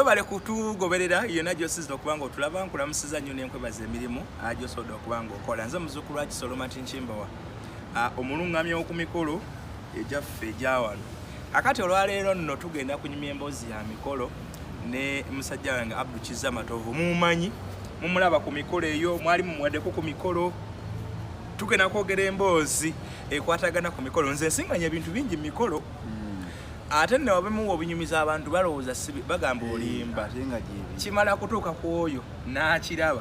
Webale kutugoberera yonna gy'osinzira okuba nga otulaba. Nkulamusiza nnyo n'enkwebaza emirimu gy'osobodde okuba nga okola. Nze muzuukulu wa Kisolo Martin Kimbowa, omulungamya ku mikolo egyaffe egyawano. Akati olwaleero nno tugenda kunyumya emboozi ya mikolo ne musajja wange Abdu Kizza Matovu. Mumumanyi, mumulaba ku mikolo eyo, mwali mumuwaddeko ku mikolo. Tugenda kwogera emboozi ekwatagana ku mikolo. Nze nsinganya ebintu bingi mu mikolo, ate nno wabimuwa obinyumiza abantu balowooza sibi, bagamba olimba. Ate nga gyebiri. Kimala kutuuka ku oyo n'akiraba.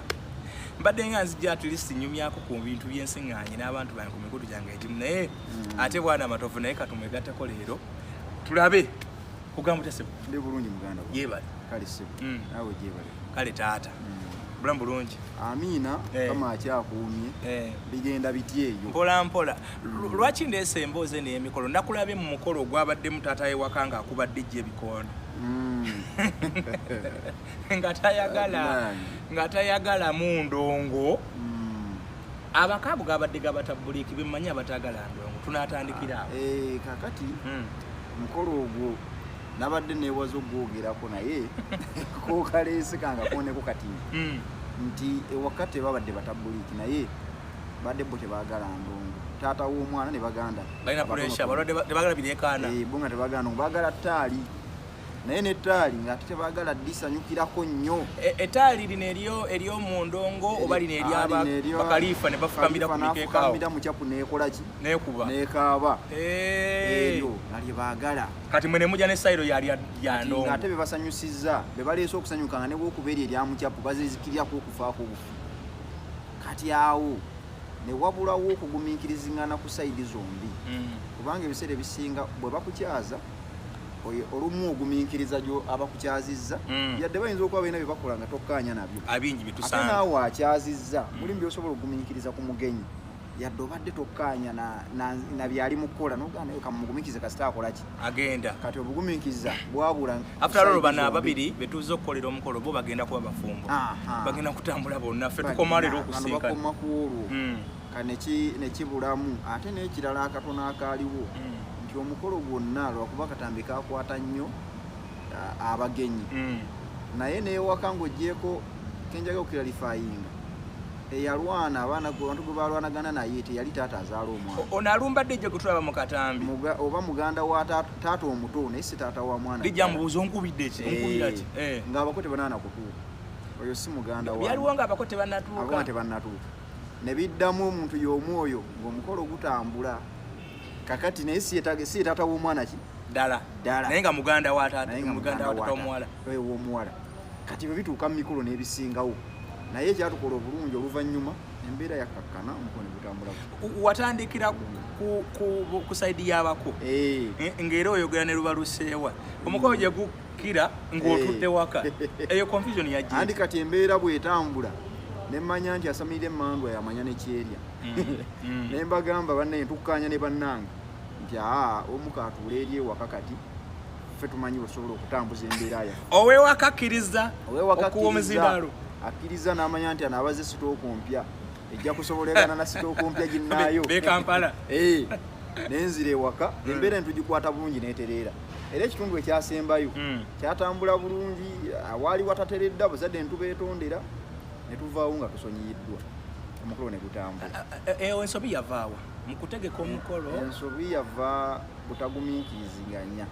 Mbadde nga nzija at least nyumyako ku bintu byensiŋŋaanye n'abantu bange ku mikutu gyange egimu, naye ate bwana Matovu naye katumwegatteko leero tulabe. Kugamba otya, ssebo? Ndi bulungi, muganda wange. Yeebale. Kale ssebo. Naawe gyebale. Kale taata, bulamu bulungi? Amiina. Kama akyakuumye. Bigenda biti eyo? Mpola mpola. Lwaki ndeese emboozi eno ey'emikolo? Nakulabye mu mukolo ogwabaddemu taata wewaka ng'akuba dijja ebikonde, nga tayagala Nani? nga tayagala mu ndongo. Abakaago gabadde gabatabbuliiki bemmanyi abatagala ndongo. Tunaatandikira awo. Kakati mukolo ogwo nabadde neewaza ogwogerako, naye kokaleese kanga koneko kati nti ewaka tebabadde batabbuliiki, naye badde bo tebaagala ndongo, taata w'omwana ne baganda. Balina pressure, abalwadde tebagala bireekaana. Bo nga tebaagala ndongo, baagala ttaali, naye nettaali ng'ate tebaagala disanyukirako nnyo. Ettaali lino ery'omu ndongo oba lino eryaba bakaliifa ne bafukamira ku mikeeka awo? Nafukamira mu kyapu neekola ki? Neekuba. Nekaaba. Eryo nga lye baagala. Kati mwe ne mujja ne sayiro yali ya Kati ndongo. Ng'ate be basanyusizza, be baleese okusanyuka, nga ne bwokuba eri erya mukyapu bazizikiryako okufaako obufu. Kati awo ne wabulawo okugumiikirizingana ku side zombi, kubanga ebiseera ebisinga bwe bakukyaza oyo olumu ogumiikiriza gyo abakukyazizza, yadde bayinza okuba balina bye bakola nga tokkaanya nabyo. Abingi Ate byetusanga. naawe akyazizza mulimu byosobola okugumiikiriza ku mugenyi, yadde obadde tokkaanya na byali mu kukola, nogamba naye kamugumiikirize kasita akola ki. Agenda. Kati obugumiikiriza bwabula. After all, bano Side zombi. ababiri betuuza okukolera omukolo bo bagenda kuba bafumbo. Bagenda kutambula bonna, ffe tukoma leero Bano okusinkana. bakoma ku olwo. Ka nekibulamu. Ate n'ekirala akatono akaaliwo, nti omukolo gwonna lwakuba katambi kakwata nnyo abagenyi, naye newaka ng'ogyeko kenjaga okuclarifyinga, eyalwana abaana abantu gwe balwanagana naye teyali taata azaala omwana. Ono alumbadde ejjo gwe tulaba mu katambi? Oba muganda wa taata omuto, naye si taata wa mwana. Lijja mubuuza, onkubidde ki, onkubira ki? Ng'abako tebanaana kutuuka, oyo si muganda wa Byaliwo nga abako abaana tebannatuuka. Tebannatuuka, ne biddamu omuntu y'omu oyo ng'omukolo gutambula kakati, naye si ye taata w'omwana ki. Ddala? Ddala. Naye nga muganda wa taata. Naye nga muganda wa taata omuwala. W'omuwala. Kati bwe bituuka mu mikolo n'ebisingawo, naye ekyatukola obulungi, oluvannyuma embeera yakkakkana, omukolo ne gutambula. Watandikira ku side y'abako. Ng'era oyogera ne luba luseewa omukolo gye gukkira ng'otudde waka, eyo confusion yajja? Andi kati embeera bw'etambula ne mmanya nti asamirira emmandwa yamanya nekyerya. Ne mbagamba bannaye ntukkaanya ne bannange nti aa omu kaatuula eri ewaka, kati ffe tumanyi bwe tusobola okutambuza embeera yaffe. Owewaka akkiriza Owewaka okuwa omuzindaalo? Akkiriza n'amanya nti ano abaze stock mpya ejja kusobolegana na stock mpya ginnaayo. Be Kampala. Nenzira ewaka, embeera netugikwata bulungi netereera, era ekitundu ekyasembayo kyatambula bulungi. Awaali watateredde, abazadde netubeetondera netuvaawo nga tusonyiyiddwa, omukolo ne gutambula. Eyo ensobi yavaawa mu kutegeka omukolo? Ensobi yava butagumiikiriziganya,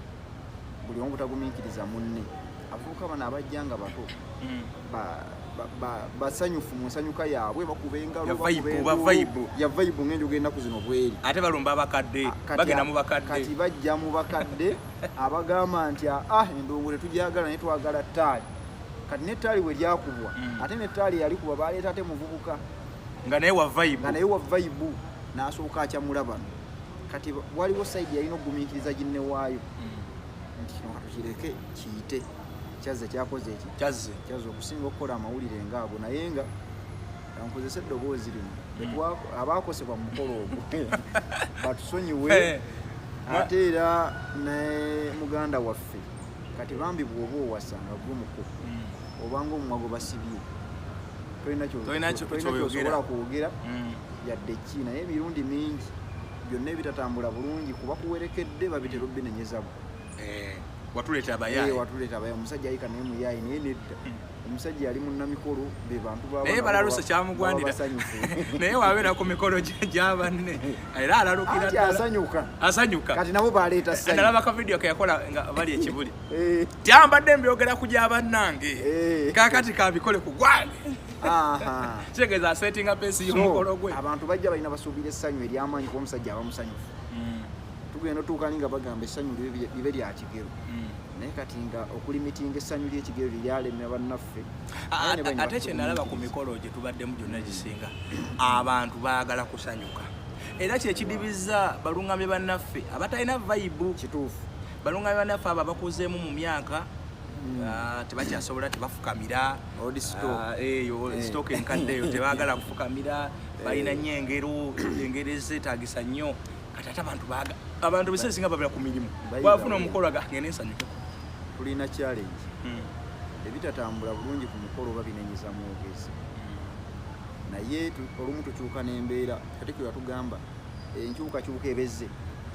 buli omu butagumiikiriza munne. Abavubuka bano abajja nga bato basanyufu mu nsanyuka yaabwe, bakuba engalo, Ya bakuba vibe, ba enduulu. Vibe. Ya vibe ng'enjoga ennaku zino bweri. Ate balumba abakadde. Bagenda mu bakadde. Kati bajja mu bakadde abagamba nti ah, endongo tetujagala, naye twagala ttaali. Kati nettaali bwe lyakubwa, ate nettaali yalikuba baleeta ate muvubuka nga naye wa vibe. Nga naye wa vibe, n'asooka akyamula bano. Kati waliwo side yalina okugumiikiriza ginne waayo nti kino katukireke kiyite, kyazze kyakoze eki. Kyazze. Kyazze okusinga okukola amawulire ngaago, naye nga nkozesa eddoboozi lino. Abaakosebwa mu mukolo ogwo batusonyiwe. Ate era ne muganda waffe kati bambi, bw'oba owasa nga gwe muko, obanga omumwa gwe basibye, tolina Tolina tolina kyoyogera. kyosobola kwogera yadde ki, naye emirundi mingi byonna ebitatambula bulungi kuba kuwerekedde babitera obinenyeza gwe. Watuleeta abayaayi. Watuleeta abayaayi. Omusajja ayika naye muyaayi, naye nedda. Omusajja yali munnamikolo, be bantu baba naye balaluse kyamugwanira. Naye wabeera ku mikolo gy'abanne era alalukira ddala. Asanyuka. Asanyuka. Kati nabo baleeta ssanyu. Nalaba ka video ke yakola nga bali ekibuli. Tyambadde mbyogera ku gy'abannange. Kaakati kabikole ku gwange. Kitegeeza asetinga peesi y'omukolo gwe. Abantu bajja balina basuubira essanyu ery'amaanyi kuba omusajja aba musanyufu. Tugenda otuuka nga bagamba essanyu libe lya kigero. Naye kati nga okulimitinga essanyu ly'ekigero lyalemera bannaffe. Ate kye nalaba ku mikolo gye tubaddemu gyonna gisinga, abantu baagala kusanyuka. Era kye kidibizza balungamye bannaffe abatalina vibe. Kituufu. Balungamye bannaffe abo abakuzeemu mu myaka, tebakyasobola, tebafukamira. Eyo stock enkadde eyo tebaagala kufukamira, balina nnyo engero, engero ezeetaagisa nnyo. Kati ate abantu baaga abantu biseera singa babeera ku mirimu, bwafuna omukolo aga ngende nsanyukeko. Tulina challenge. Ebitatambula bulungi ku mukolo oba binenyeza mwogezi. Naye olumu tukyuka n'embeera. Katikkiro yatugamba enkyukakyuka ebezze,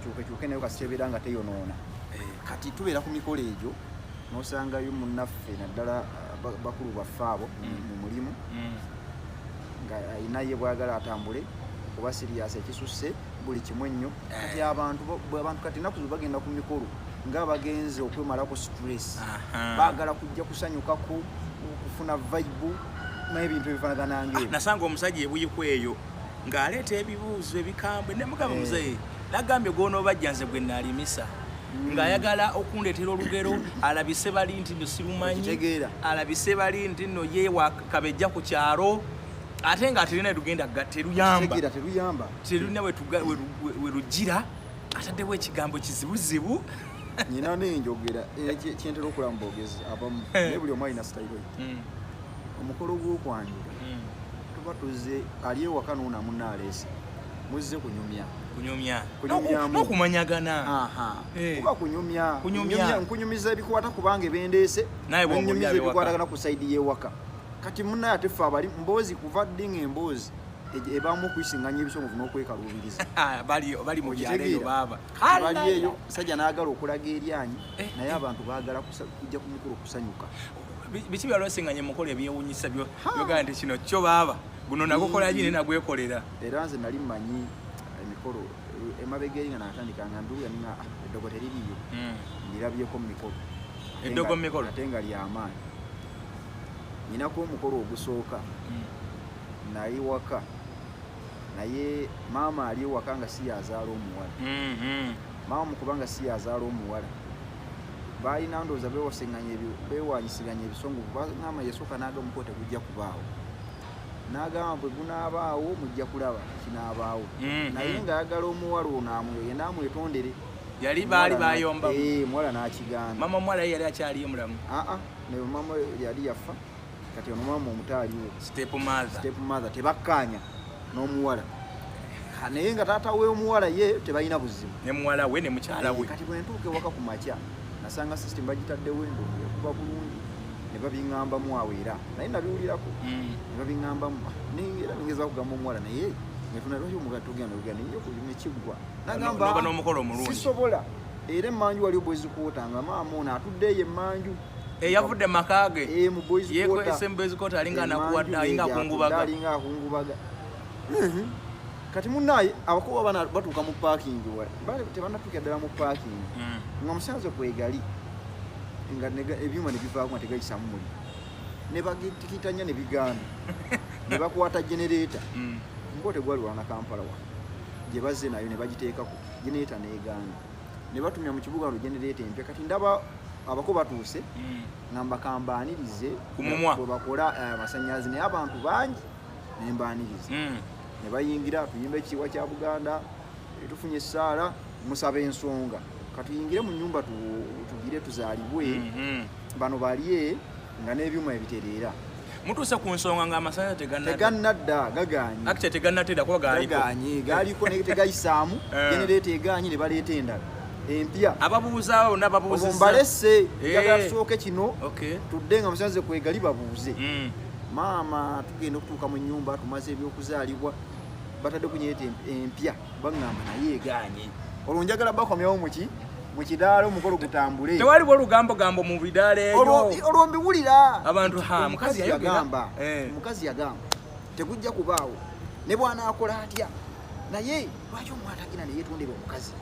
kyukakyuke nayo kasita ebeera nga teyonoona. Kati tubeera ku mikolo egyo n'osangayo munnaffe naddala bakulu baffe abo mu mulimu nga ayina ye bw'ayagala atambule oba sirias ekisusse buli kimu ennyo. Kati abantu kati ennaku zino bagenda ku mikolo ng'abagenze okwemalako stress. Baagala kujja kusanyukako, okufuna vibe n'ebintu ebifaanagana ng'ebyo. Nasanga omusajja ebuyiko eyo ng'aleeta ebibuuzo ebikambwe ne mugamba muzeeyi, nagambye gw'onoobajja nze gwe naalimisa. Ng'ayagala okundeetera olugero, alabise bali nti nno sirumanyi, alabise bali nti nno ye kabejja ku kyalo, ate nga terina lugenda teruyamba. Terulina we lugira, ataddewo ekigambo kizibuzibu. Nina n'enjogera kyentera okulaba mu boogezi abamu, naye buli omu alina sitayiro ye. Omukolo gw'okwanjula tuba tuzze ali ewaka n'ono munnaaleese, muzze kunyumya. Kunyumya. N'okumanyagana. Kuba kunyumya. Nkunyumiza ebikwata kubanga ebendeese, nnyumiza ebikwatagana ku sayidi y'ewaka. Kati munnaye ate ffe abali mboozi kuva ddi ng'emboozi ebaamu okuyisinganya ebisongovu n'okwekaluubiriza. Bali mu byalo eyo baaba. Bali eyo, musajja n'agala okulaga eryanyi, naye abantu baagala kujja ku mukolo okusanyuka. Biki byalwesinganye mukolo ebyewuunyisa byogamba nti kino kyo baaba, guno nagukola gine nagwekolera. Era nze nali mmanyi emikolo emabega eri nga natandika nga mbiwulira ninga eddogo teririiyo. Ndirabyeko mu mikolo. Eddogo mu mikolo? Ate nga ly'amaanyi. Nninako omukolo ogusooka, nali waka, naye maama ali ewaka nga si yazaala omuwala. Maama kubanga si yazaala omuwala, balina ndowooza beewanyisiganya ebisongovu. Maama yasooka n'agamba omukolo tegujja kubaawo. N'agamba bwe gunaabaawo mujja kulaba kinaabaawo. Naye ng'ayagala omuwala ono yena amwetondere. Yali baali bayomba. Muwala n'akigaana. Maama omuwala ye yali akyaliyo mulamu? Ne maama yali yafa. Kati ono maama omuto aliwo. Step mother. Step mother tebakkaanya n'omuwala. Naye nga taata w'omuwala ye tebalina buzibu. Ne muwala we ne mukyala we. Kati bwe ntuuka ewaka ku makya nasanga system bagitaddewo endongo ekuba bulungi ne babiŋŋambamu awo era naye nabiwulirako ne babiŋŋambamu era ngezaako kugamba omuwala naye nefuna lwaki omugatta ogenda ogenda naye ne kiggwa. Nagamba n'omukolo omulungi. Sisobola. Era emmanju waliwo boys quarter nga maama ono atudde eyo emmanju. Eyavudde mu maka ge. Mu boys quarter. Yeekwese mu boys quarter alinga anakuwadde, alinga akungubaga. Alinga akungubaga. Kati munnaye abakuba bana batuuka mu parking tebannatuukira ddala mu parking. Nga musanze kwegali nga ebyuma ne bivaako nga tegayisaamu muliro. Ne bagitikitanya ne bigaana. Ne bakwata generator. Ngo tegwali wala na Kampala wa. Gye bazze nayo ne bagiteekako generator n'egaana. Ne batumya mu kibuga no generator empya. Kati ndaba abako batuuse nga mbakambaanirize bwe bakola amasannyalaze naye abantu bangi ne mbaaniriza. Ne bayingira tuyimbe ekitiibwa kya Buganda, tufunye essaala, musaba ensonga. Katuyingire mu nnyumba tugire tuzaalibwe, bano balye nga n'ebyuma ebitereera. Mutuuse ku nsonga ng'amasannyalaze tegannadda, gagaanye. Actually tegannatera kuba gaaliko. Gagaanye, gaaliko naye tegayisaamu, genereeta egaanye ne baleeta endala empya. Ababuuzaawo bonna babuuzizza. Mbalese, njagala tusooke kino, tudde nga musanze kwegali babuuze. Maama tugenda okutuuka mu nnyumba tumaze ebyokuzaalibwa, batadde kunyeeta empya, baŋŋamba naye egaanye. Olwo njagala bakomyawo mu ki? Mu kidaala omukolo gutambule. Tewaliwo olugambogambo mu bidaala eyo? Olwo mbiwulira. Abantu, ha, mukazi yayogera. Yagamba, omukazi yagamba tegujja kubaawo ne bw'anaakola atya, naye lwaki omwana tagenda neyetondera omukazi?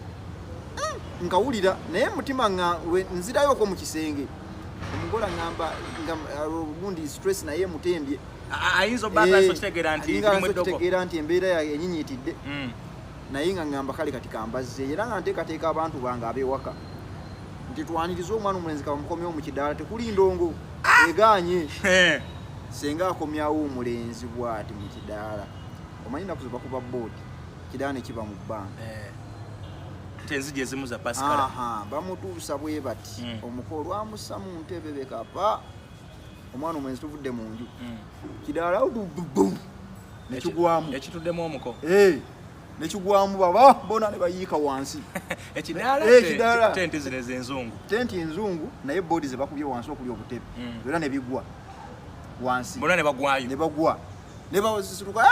Nkawulira naye mutima nga nzirayoko mu kisenge, omugole aŋŋamba nga gundi stress naye mutembye. Ayinza obba atandise okitegeera nti Ayinza birimu eddogo. Okitegeera nti embeera enyinyitidde. Naye nga ŋŋamba kale kati kambazze, era nga nteekateeka abantu bange ab'ewaka nti twanirize omwana omulenzi, kabamukomyewo mu kidaala, tekuli ndongo egaanye. Senga akomyawo omulenzi bw'ati mu kidaala, omanyi ennaku ze bakuba boodi, kidaala ne kiba mu bbanga. Nti enzigi ezimu za pasikala. Aha, bamutuusa bwe bati. Omuko olwamussa mu ntebe bekapa omwana omulenzi, tuvudde mu nju, kidaala bum nekigwamu. Ekituddemu omuko. Nekigwamu, baba bona ne bayiika wansi. Ekidaala? Ekidaala. Tenti zino ez'enzungu? Tenti enzungu, naye boodi ze bakubye wansi okuli obutebe era ne bigwa wansi. Bonna ne bagwayo? Ne bagwa, ne basisituka,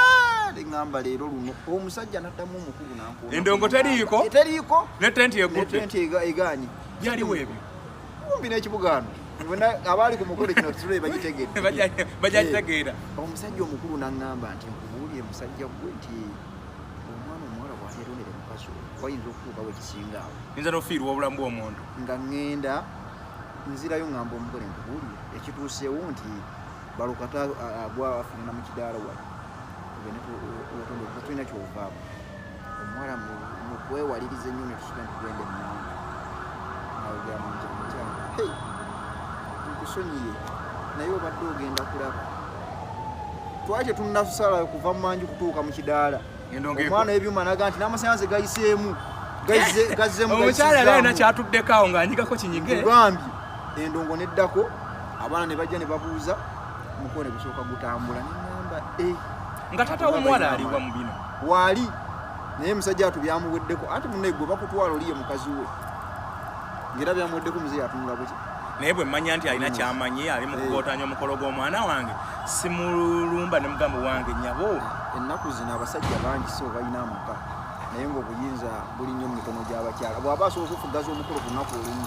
neŋŋamba leero luno omusajja n'addamu omukulu nankoona. Endongo teriiko? Teriiko. Ne tenti Ne egudde? Tenti egaanye. Byaliwo ebyo? Kumpi n'ekibugaano bonna abaali ku mukolo kino tule bagitegedde. Bajakitegeera. Omusajja omukulu n'aŋŋamba nti nkubuulire musajja gwe, nti omwana omuwala bw'ateerondera mukazi oyo, wayinza okutuukawo ekisinga awo. Yinza n'ofiirwa obulamu bw'omuntu. Nga ŋŋenda nzirayo, ŋŋamba omugole nkubuulire ekituuseewo nti balukata agwa afunana mu kidaala wano, tugende wetonde, tulina kyovaako omuwala mu kwewaliriza ennyo ne tusula ntugenda emmanga. Ayogera nomukyala, mukyala, hey, nkusonyiye, naye obadde ogenda kulaba twali tetunnasala kuva mu manju kutuuka mu kidaala. Endongo Omwana w'ebyuma naga nti n'amasannyalaze gayiseemu, gazzemu. Omukyala yali alina Gayisizaamu. kyatuddeko awo ng'anyigako kinyige. Kugambye endongo neddako, abaana ne bajja ne babuuza, omukolo ne gusooka gutambula, neŋŋamba e Nga taata w'omuwala aliwa mu bino? Waali, naye musajja atu byamuweddeko, anti munne gwe bakutwala oliye mukazi we, ngaera byamuweddeko, muzeeyi atunula buki. Naye bwe mmanya nti alina kyamanyi, ali mu kugootanya omukolo gw'omwana wange, simulumba ne mugamba wange nyabo. Ennaku zino abasajja bangi so balina amaka, naye ngaobuyinza buli nnyo mu mikono gy'abakyala. Bw'aba asobola okufugaza omukolo ku lunaku olumu,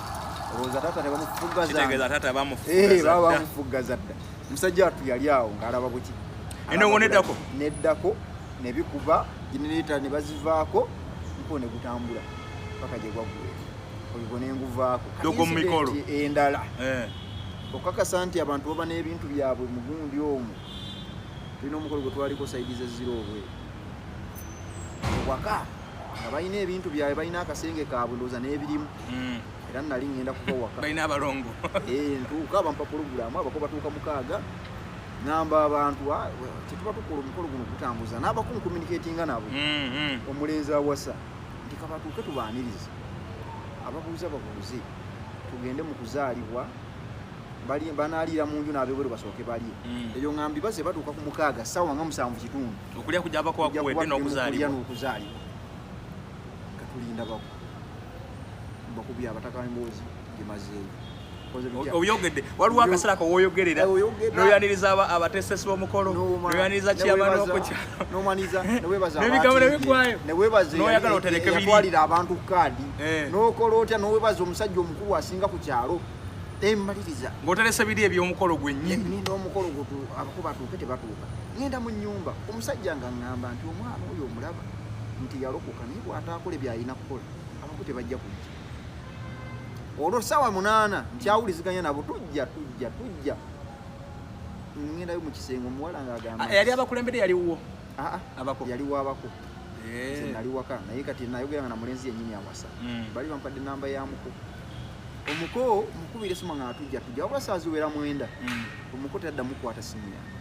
olowooza taata tebamufugaza? Kitegeeza taata Eh, bamufugaza baba dda. Bamufugaza dda. Musajja atu yali awo ng'alaba buki. Endongo neddako? Neddako, nebikuba genereta ne bazivaako, nko ne gutambula paka gye gwaggwera, olwo nenguvaako. Kati Ddogo mu mikolo. Incident endala okakasa nti abantu baba n'ebintu byabwe mugundi omwo, tulina omukolo gwe twaliko side z'eziro obweru ewaka, nga balina ebintu byabwe, balina akasenge kaabwe ndowooza n'ebirimu. Era nali ngenda kuva waka. Balina abalongo. Eh, ntuuka bampa pulogulaamu, abako batuuka 6, ŋŋamba abantu, "Ah, kyetuba tukola omukolo guno gutambuza n'abako ncommunicatinga nabo." Omulenzi awasa nti kabatuuke tubaanirize, ababuuza babuuze, tugende mu kuzaalibwa, banaaliira mu nju n'abebweru basooke balye. Eyo ŋŋambi baze batuuka ku 6, ssaawa nga 7:15. Okulya kujja bako Kujja wakuwedde kuba tuli mu kulya n'okuzaalibwa. N'okuzaalibwa katulinda bako bakubye abataka emboozi gimazeeyo. Koze bitya? Oyogedde, waliwo akaseera ko woyogerera. Eh, oyogera. Noyaniriza abatesesi b'omukolo, noyaniriza kyama n'okukyalo. Nomaniza newebaza N'ebigambo abaatimbye, ne biggwayo. newebaza N'oyagala otereke biri. Eyatwalira abantu kaadi. N'okola otya, nowebaza omusajja omukulu asinga ku kyalo, emmaliriza. Ng'oterese biri eby'omukolo gwennyini. Ninda omukolo abako batuuke, tebatuuka, ngenda mu nyumba, omusajja nga ŋŋamba nti omwana oyo omulaba nti yalokoka, naye bw'ataakola byalina kukola, abako tebajja kujja. Olwo ssaawa 8 nkyawuliziganya nabo, tujja, tujja, tujja. Ngendayo mu kisenge, omuwala ng'agamba. Ah, yali abakulembedde yaliwo? Aa. Abako? Yali wabako. Nze nali waka, naye kati nayogera nga namulenzi yennyini awasa. Bali bampadde namba ya muko, omuko mukubira esimu nga tujja, tujja, wabula saa ziwera 9. Omuko tadda mukwata simu yange.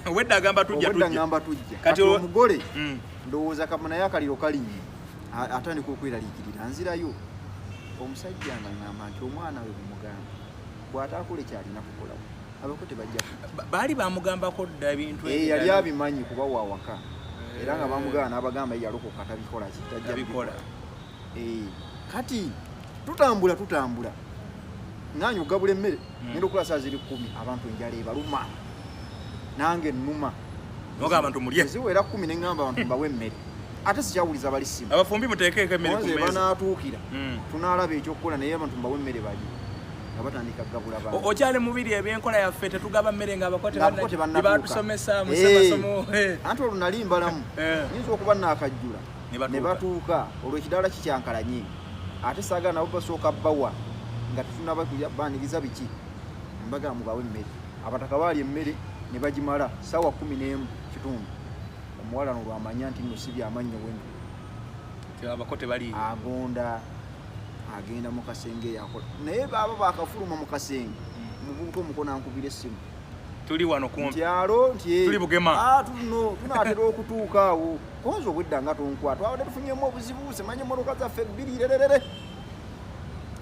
Obwedda agamba tujja. Obwedda Tujja. ngamba tujja. Kati Kati omugole ndowooza kama naye akaliro kalinnye, atandika okweraliikirira. Nzirayo, omusajja nga ŋŋamba nti omwana we bumugamba bw'ataakola kyalina kukolawo, abako tebajja kujja. Baali bamugambako dda ebintu Eh, yali ebirala. abimanyi kuba wawaka, era nga bamugamba n'abagamba ye yalokoka, tabikola ki, tajja Tabikola. kubikola. Eh, kati tutambula, tutambula, ŋŋanya okugabula emmere. Ngenda okula saa ziri 10, abantu enjala ebaluma, nange ennuma. Nogamba abantu mulye. Ziwera 10, neŋŋamba abantu mbawe emmere. Ate sikyawuliza bali simu. Abafumbi muteekeeko emmere ku Nze mmeeza. Banaatuukira tunaalaba ekyokukola, naye abantu mbawe emmere bali nga batandika kugabula bantu. Okyali mubiri ebyenkola yaffe, tetugaba mmere ng'abako Ng'abako tebannatuuka. Tebatusomesa musemasomo. Anti olwo nali mbalamu, nyinza okuba naakajjula Ne batuuka. Ne batuuka, olwo ekidaala kikyankalanye, ate saagala nabo basooka bawa nga tetunaba kulya baniriza biki. Mbaga mubawe emmere. Abataka baali emmere ne bagimala saawa 11:15. Omuwala no lwamanya nti nno si byamannyo weno, Abako tebaliiyo. Agonda agenda mu kasenge yakola, naye baaba bakafuluma mu kasenge, muvubuka omukono ankubira essimu. Tuli wano kumpi. Nti alo nti Tuli Bugema. Ah, tuno tunaatera okutuuka awo, konza obwedda nga tonkwata, twabadde tufunyemu obuzibu, simanyi emmotoka zaffe bbiri rererere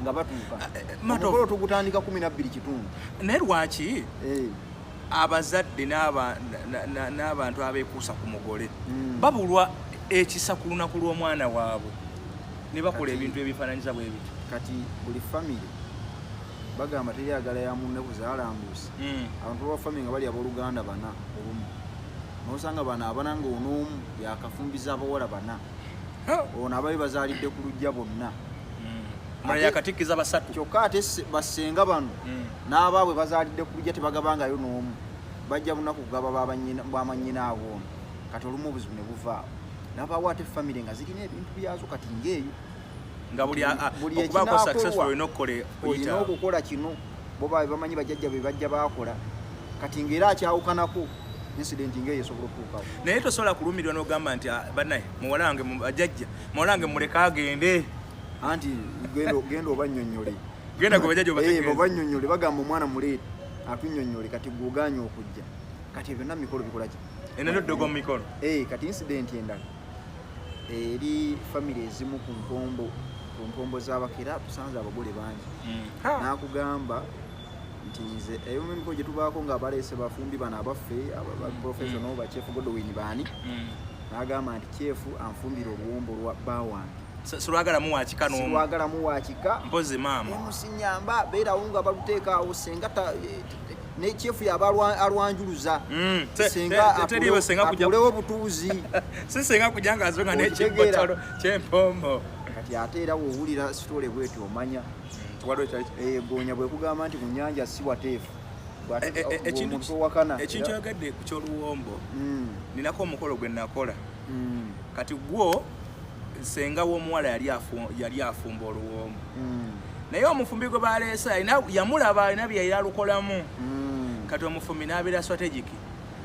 nga batuuka. Mato- Omukolo tugutandika 12:15. Naye lwaki abazadde n'abantu abeekuusa ku mugole babulwa ekisa ku lunaku lw'omwana waabwe ne bakola ebintu ebifaananyiza bwe biti? Kati buli famire bagamba teryagala ya munne kuzaala mbuusi. Abantu baba famire nga bali abooluganda bana olumu, nosanga bano abana nga onoomu yakafumbiza abawala bana, ono ababi bazaalidde ku luggya bonna. Omulala yakatikkiza basatu. Kyokka ate bassenga bano n'abaabwe bazaalidde ku luggya tebagabangayo n'omu, bajja bunaku kugaba bamanyina abo ono. Kati olumu obuzibu ne buvaawo, nabaawo ate famire nga zirina ebintu byazo, kati ng'eyo nga buli buli okubaako ekinaakolwa, successful olina okukola olina oyita okukola kino, bo babe bamanyi bajjajja be bajja baakola. Kati ng'era akyawukanako, incident ng'eyo esobola okutuukawo. Naye tosobola kulumirwa n'ogamba nti, "Ah, bannaye muwala wange bajjajja muwala wange muleke agende." Anti genda obannyonnyole. Genda gwe bajjajja obategeeze. Obannyonnyole, bagamba omwana muleete atunnyonnyole, kati gweogaanye okujja. Kati ebyo byonna mikolo bikola ki? Eneno ddogo mu mikolo. Kati incident endala eri famire ezimu ku mpombo z'abakera, tusanze abagole bangi n'akugamba nti nze ebimu emikolo gye tubaako nga baleese bafumbi bano abaffe ba professional, ba Chef Godwin baani, n'agamba nti chef anfumbira oluwombo lwa bba wange. Silwagalamu wakika n'omu. Silwagalamu wakika. Mpozi maama. Emusinyamba beerawo nga baluteeka awo, senga ne chef yaba alwanjuluza. Senga Teriiwo senga kujja atuulewo butuuzi. Si senga kujja nga azonga n'ekibbo Okitegeera. ky'empombo. Kati ate era woowulira sitole bweti omanya Waliwo kyali gonya bwe kugamba nti ku nnyanja si wateefu. Ekintu Omuntu owakana ekintu kyoyogedde ku ky'oluwombo, ninako omukolo gwe nakola. Kati gwo senga w'omuwala yali afumba oluwombo, naye omufumbi gwe baleese yamulaba alina bye yali alukolamu. Kati omufumbi n'abeera strategic,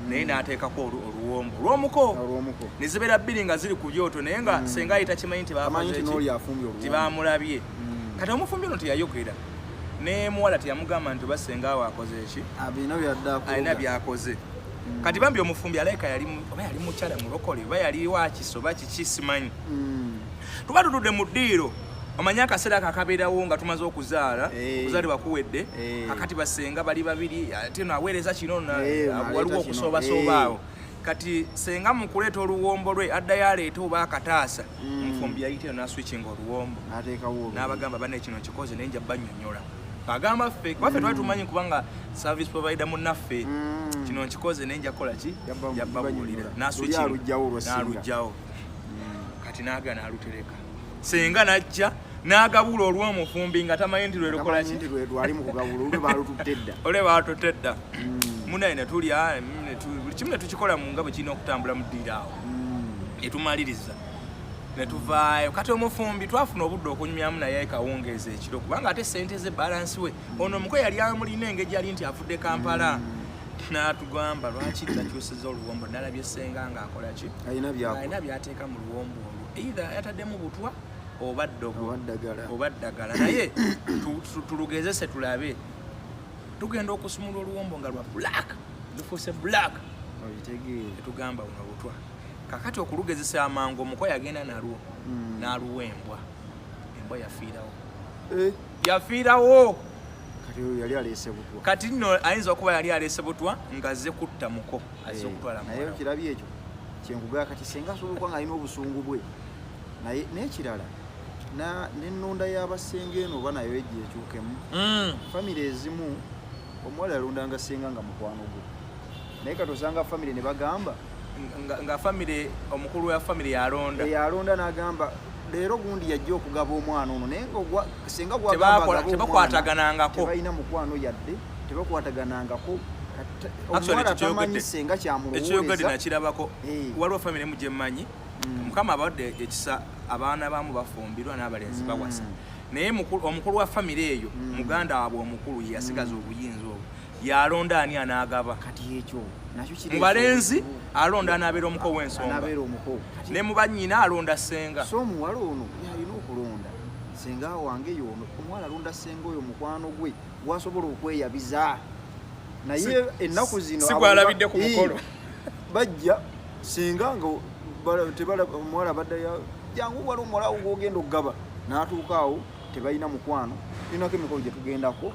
naye n'ateekako oluwombo olw'omuko. Olw'omuko. Ne zibeera bbiri nga ziri ku byoto, naye nga senga ye takimanyi nti Amanyi bakoze nti ki? n'oli afumbye oluwombo. Tibamulabye. Kati omufumbi ono teyayogera ne muwala, teyamugamba nti oba senga awo akoze eki. Alina byadde akuloga. Alina byakoze. Kati bambi omufumbi alayika yali oba yali mukyala mulokole oba yali wakiso oba kiki simanyi. Tuba tutudde mu ddiiro, omanyi akaseera ako akabeerawo nga tumaze okuzaala, okuzaalibwa kuwedde. Kakati basenga bali babiri, ate no aweereza kino aleeta waliwo kino. okusoobasooba awo. Kati senga mu kuleeta oluwombo lwe addayo aleete oba akataasa, omufumbi yayiteyo n'aswitchinga oluwombo. N'ateekawo olwo. N'abagamba, "Banne, kino nkikoze naye nja bannyonnyola." Agamba ffe kuba ffe twali tumanyi kubanga service provider munnaffe, "Kino nkikoze naye nja kukola ki?" Nja babuulira. Bannyonnyola. N'aswitchinga, Luli aluggyawo olwa singa. n'aluggyawo. Kati n'aga n'alutereka, senga n'ajja n'agabula olw'omufumbi nga tamanyi nti lwe lukola Tamanyi ki. nti lwe lwali mu kugabula, olwe baalututte dda. Olwe baatutte dda. Munaye ne tulya, buli kimu ne tukikola mu nga bwe kirina okutambula mu ddiiro awo, ne tumaliriza ne tuvaayo. Kati omufumbi twafuna obudde okunyumyamu naye kawungeezi ekiro, kubanga ate sente ze balance we ono omuko yali amulina engeri yali nti avudde Kampala. N'atugamba lwaki nakyusiza oluwombo, nalabye senga ng'akola ki? Alina byakola. Alina byateeka mu luwombo olwo, either yataddemu butwa oba ddogo oba ddagala. Oba ddagala, naye tulugezese tulabe. Tugenda okusumula oluwombo nga lwa black, lufuuse black. Okitegeera. Tetugamba buno butwa. Kakati okulugezesa amangu, omuko yagenda nalwo n'aluwa embwa. Embwa yafiirawo. Yafiirawo. Kati oyo yali aleese butwa. Kati nno ayinza okuba yali aleese butwa ng'azze kutta muko, azze okutwala Naye muwala we. okirabye ekyo kyenkugamba, kati senga asobola okuba nga alina obusungu bwe, naye n'ekirala n'ennonda y'abasenga eno oba nayo ejja ekyukemu. Famire ezimu omuwala yalondanga senga nga mukwano gwe, naye kati osanga famire ne bagamba Nga family, omukulu wa family yalonda. Yalonda n'agamba leero gundi yajja okugaba omwana ono, naye nga senga gwagamba tebakwataganangako, tebalina mukwano yadde, tebakwataganangako. Omuwala tamanyi senga kyamulowooza. Ekyogedde nakirabako. Waliwo family emu gye mmanyi, Mukama abawadde ekisa, abaana baamu bafumbirwa n'abalenzi bawasa, naye omukulu wa family eyo, muganda waabwe omukulu, ye yasigaza obuyinza obwo, yalonda ani anaagaba. Kati ekyo nakyo kiri mu balenzi alonda anaabeera omuko w'ensonga, anaabeera omuko, ne mu bannyina alonda ssenga. So omuwala ono yalina okulonda senga wange y'ono, omuwala alonda ssenga oyo mukwano gwe gwasobola okweyabiza. Naye ennaku zino si gwalabidde ku mukolo, bajja senga nga omuwala baddayo, jangu wali omuwala wo gw'ogenda okugaba, n'atuuka awo tebalina mukwano. Tulinako emikolo gye tugendako,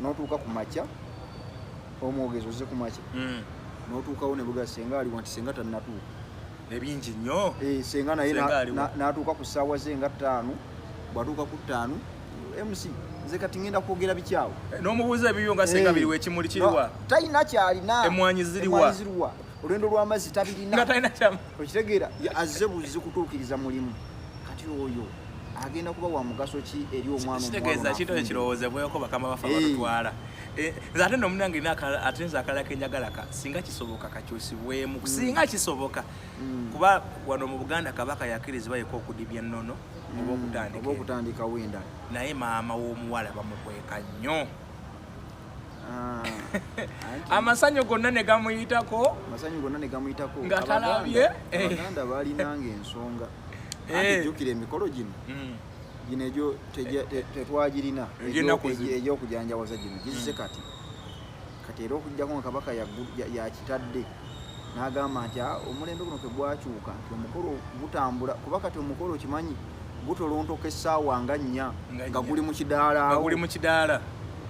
n'otuuka ku makya, omwogezi ozze ku makya, n'otuukawo ne buga senga aliwo, nti senga tannatuuka. Ebingi nnyo. Senga naye n'atuuka ku ssaawa ze nga 5, bw'atuuka ku 5, MC nze kati ngenda kwogera bikyawo. N'omubuuza ebibyo nga senga biriwa, ekimuli kiriwa? Talina kyalina. Emmwanyi ziriwa? Olwendo lw'amazzi tabirina. Nga talina kyamu. Okitegeera, azze buzzi kutuukiriza mulimu. Kati oyo agenda kuba wa mugaso ki eri omwana? Kitegeeza kintu ekirowoozebweko bakama baffe abatutwala. Nze ate nno munnange ate nze akalala ke njagala singa kisoboka kakyusibwemu, singa kisoboka, kuba wano mu Buganda Kabaka yakkirizibwa yekka okudibya ennono oba okutandikawo endala, naye maama w'omuwala bamukweka nnyo. Amasanyu gonna ne gamuyitako, amasanyu gonna ne gamuyitako nga talabye. Abaganda balinanga ensonga. Anti jjukira emikolo gino gino egyo tetwagirina, egy'okujanjawaza gino gizze kati. Kati era okuggyako nga Kabaka yakitadde n'agamba nti omulembe guno ke gwakyuka, nti omukolo gutambula, kuba kati omukolo okimanyi gutolontoka essaawa nga 4 nga guli mu kidaala. Nga guli mu kidaala.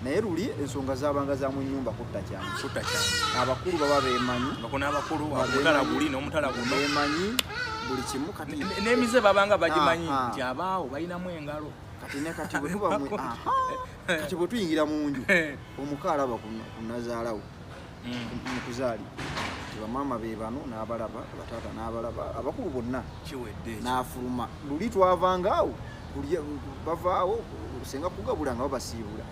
Naye luli ensonga zaabanga za mu nnyumba kutta kyangu. Abakulu baba beemanyi, n'abakulu omutala guli n'omutala guno beemanyi buli kimu. Kati n'emize babanga bagimanyi nti abaawo balinamu engalo. Kati ne kati bwe tuba kati bwe tuyingira mu nju, omuka alaba ku nnazaalawo mu kuzaali, nti bamaama be bano n'abalaba, bataata n'abalaba, abakulu bonna kiwedde n'afuluma. Luli twavanga awo, bavaawo senga kugabula nga babasiibula.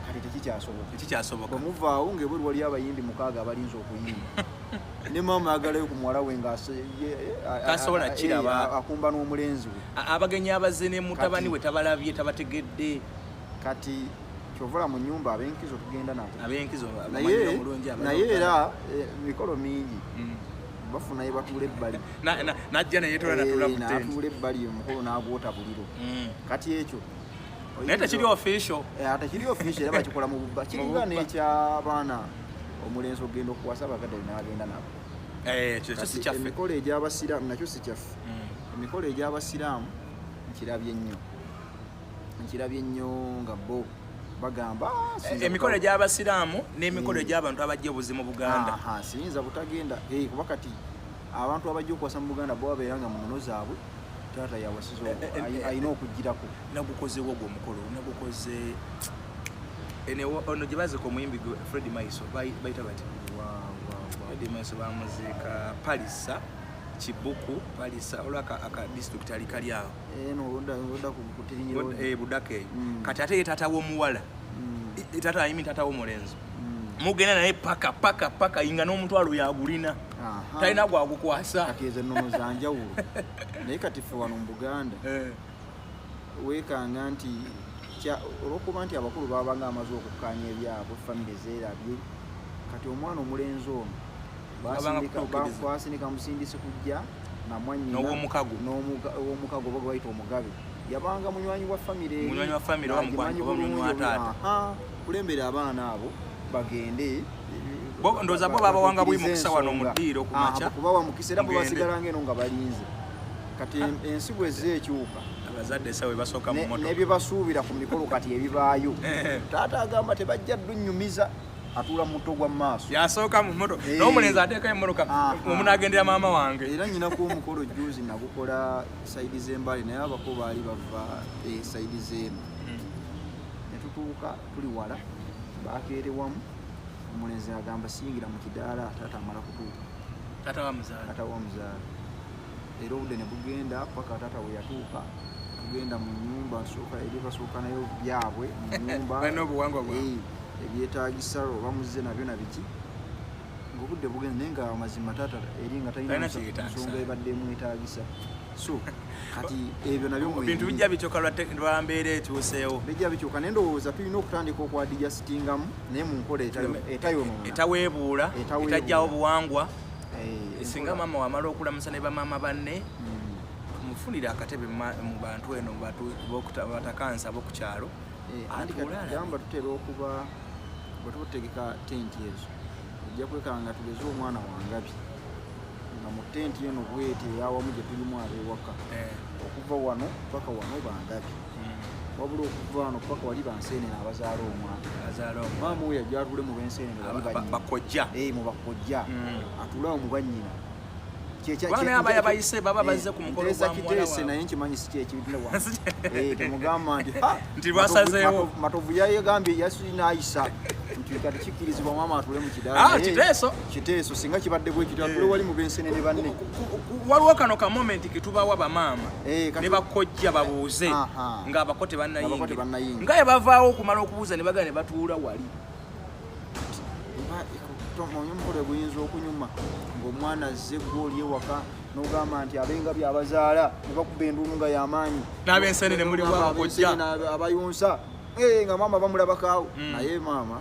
Kati tekikyasoboka. Tekikyasoboka. Bwe muvaawo ng'ebweru waliyo abayimbi 6 abalinze okuyimba, ne maama ayagalayo ku muwala we nga tasobola kiraba, akumba n'omulenzi we. Abagenyi abazze ne mutabani we tabalabye, tabategedde. Kati kyovola mu nnyumba ab'enkizo tugenda nabo. Ab'enkizo naye era mikolo mingi bafunayo batuula ebbali. Najja ne yeetoola n'atuula ku tent. N'atuula ebbali omukolo n'agwota buliro. Kati ekyo naye tekiri official. Tekiri official, era bakikola mu bubba. Kiringa n'ekyabaana omulenzi ogenda okuwasa abakadde n'agenda nabo. Ekyo si kyaffe. Emikolo egy'abasiraamu nakyo si kyaffe. Emikolo egy'abasiraamu nkirabye nnyo. Nkirabye nnyo nga bo bagamba emikolo egy'abasiraamu n'emikolo egy'abantu abajja obuzimu mu Buganda. Siyinza butagenda. Kuba kati abantu abajja okuwasa mu Buganda bo babeera nga mu nnono zaabwe taata yawasiza alina okugirako. Nagukozeewo ogwo omukolo, nagukoze ono gye baziika omuyimbi Fred Maiso, bayita bati Fred Maiso bamuziika Palisa Kibuku, Palisa olwo aka district ali kali awo Budaka eyo. Kati ate ye taata w'omuwala, taata ayimi taata w'omulenzi, mugenda naye paka paka paka inga n'omutwalo yagulina, talina gwagukwasa. Kati ezo ennono za njawulo. Naye kati ffe wano mu Buganda weekanga nti olw'okuba nti abakulu babanga amaze okukkaanya ebyabwe, famire zeerabye. Kati omwana omulenzi ono basindika musindisi kujja namwannyina n'ow'omukago oba gwe bayita omugabe, yabanga munywanyi wa famire, munywanyi wa famire oba munywanyi wa taata, kulembera abaana abo bagende. Ndowooza bo babawanga buli mukisa wano mu ddiiro ku makya, kubawa mukisa, era bo basigala ng'eno nga balinze. Kati ensi bwezze ekyuka, abazadde essaawa basooka mu mmotoka n'ebye basuubira ku mikolo kati ebibaayo. Taata agamba tebajja ddunyumiza, atuula mu muto gwa maaso, yasooka mu mmotoka n'omulenzi ateekayo emmotoka omunaagendera maama wange. Era nnyinako omukolo jjuuzi nagukola sayidi z'Embale, naye abako baali bava sayidi z'eno. Ne tutuuka tuli wala, bakeerewamu, omulenzi agamba siyingira mu kidaala, taata amala kutuuka. Taata wa muzaala. Taata wa muzaala. Era obudde ne bugenda paka taata we yatuuka, tugenda mu nnyumba, nsooka eri basooka nayo byabwe mu nnyumba. Balina obuwangwa bwabwe. Ebyetaagisa oba muzze nabyo na biki. Ng'obudde bugenda naye nga amazima taata eri nga talina Talina kyeyetaagisa. nsonga ebadde emwetaagisa. So kati ebyo nabyo mwebiri. Bintu bijja bikyuka lwa mbeera ekyuseewo. Bijja bikyuka naye ndowooza tulina okutandika okwadijasitingamu naye mu nkola etayonoona. Etaweebuula, Etaweebuula. etajjawo buwangwa. Singa Enkola. maama wamala okulamusa ne bamaama banne, tumufunire akatebe mu bantu eno, mu batakansa ab'oku kyalo. Anti kati Atuule alabe. gamba tutera okuba bwe tutegeka tenti ezo, ojja kwekanga tugeze omwana wangabi nga mu tenti eno bweti eyawamu gye tulimu ab'ewaka. Okuva wano paka wano bangabi. Wabula okuva wano paka wali banseenene abazaala omwana. Abazaala omwana. Maama oyo ajja atule mu benseenene bali bannyina. Bakojja. Mu bakojja. Atule awo mu bannyina. Kubanga naye abaya bayise, baba bazze ku mukolo Nteesa gwa muwala kiteese waabwe. naye nkimanyi si kyekibitule wano. Temugamba nti, ha, Nti lwasazeewo. Matovu yayegambye yasinayisa nti kati kikkirizibwa maama atule mu kidaala. Ah, kiteeso. Kiteeso singa kibadde bwe kityo, atule wali mu bensenene banne. Waliwo kano ka moment ke tubawa bamaama Kati ne bakojja babuuze ng'abako tebannayingira. Ng'abako tebannayingira. Nga bwe bavaawo okumala okubuuza ne bagenda ne batuula wali. Omukolo guyinza okunyuma ng'omwana azze gw'oli ewaka n'ogamba nti abenga byabazaala ne bakuba enduulu nga y'amaanyi. N'abensenene muli N'ogamba bw'abakojja. abensenene abayonsa. Nga maama bamulabakaawo. Naye maama,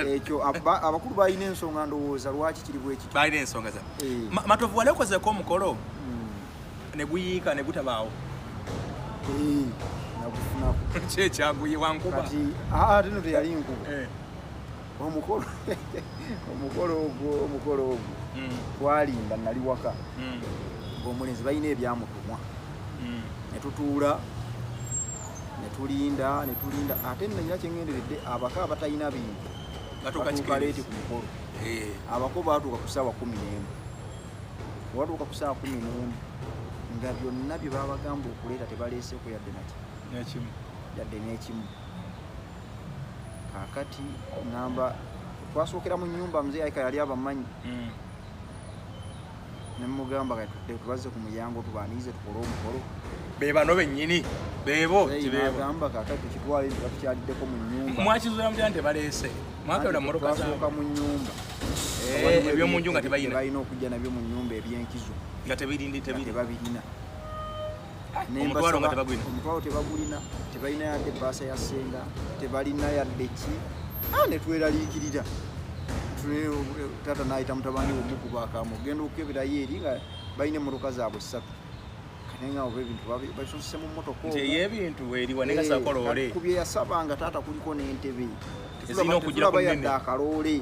ekyo abakulu balina ensonga ndowooza lwaki kiri bwe kityo. Balina ensonga za. Matovu wali okozeeko omukolo? Ne guyiika ne gutabaawo. Nagufunako. Ki ekyaguyiwa nkuba? Kati, ate no teyali nkuba. Omukolo ogwo. Twalinda nali waka. Ng'omulenzi balina ebyamutumwa. Ne tutuula, ne tulinda, ne tulinda. Ate nno nnyina kye ŋŋenderedde, abako abatalina bintu Batuuka batuuka kikeerezi. leeti ku mukolo. Abako baatuuka ku ssaawa 11. Bwe batuuka ku ssaawa 11, nga byonna bye babagamba okuleeta tebaleeseeko yadde naki. N'ekimu. Yadde n'ekimu. Kaakati ŋŋamba twasookera mu nnyumba, muzeeyi Aika yali abamanyi. Ne mugamba kati tudde tubazze ku mulyango tubaanirize tukole omukolo. Be bano bennyini, beebo, Muzeeyi tibeebo. n'agamba kaakati tukitwale nti batukyaliddeko mu nnyumba. Mwakizuula mutya nti tebaleese? Mwakebera mu mmotoka zaabwe? Twasooka mu nnyumba. Waliwo Eby'omu nju nga tebalina. Tebalina okujja nabyo mu nnyumba eby'enkizo. Nga tebirindi, Nga tebiri. tebabirina. Ne Omutwalo nga mbasaba, tebagulina. Omutwalo tebagulina, tebalina yadde ebbaasa ya ssenga, tebalina yadde ki. Ne tweraliikirira. Taata n'ayita mutabani we omukuba akamu, ogenda okukeberayo eri nga balina emmotoka zaabwe ssatu. Kati nga oba ebintu babisonsese mu mmotoka Nti omwo. ey'ebintu eriwa naye nga saakoloole. Kati ku bye yasaba nga taata kuliko n'entebe. Ezirina okugira ku Tetulaba nnene. yadde akaloole.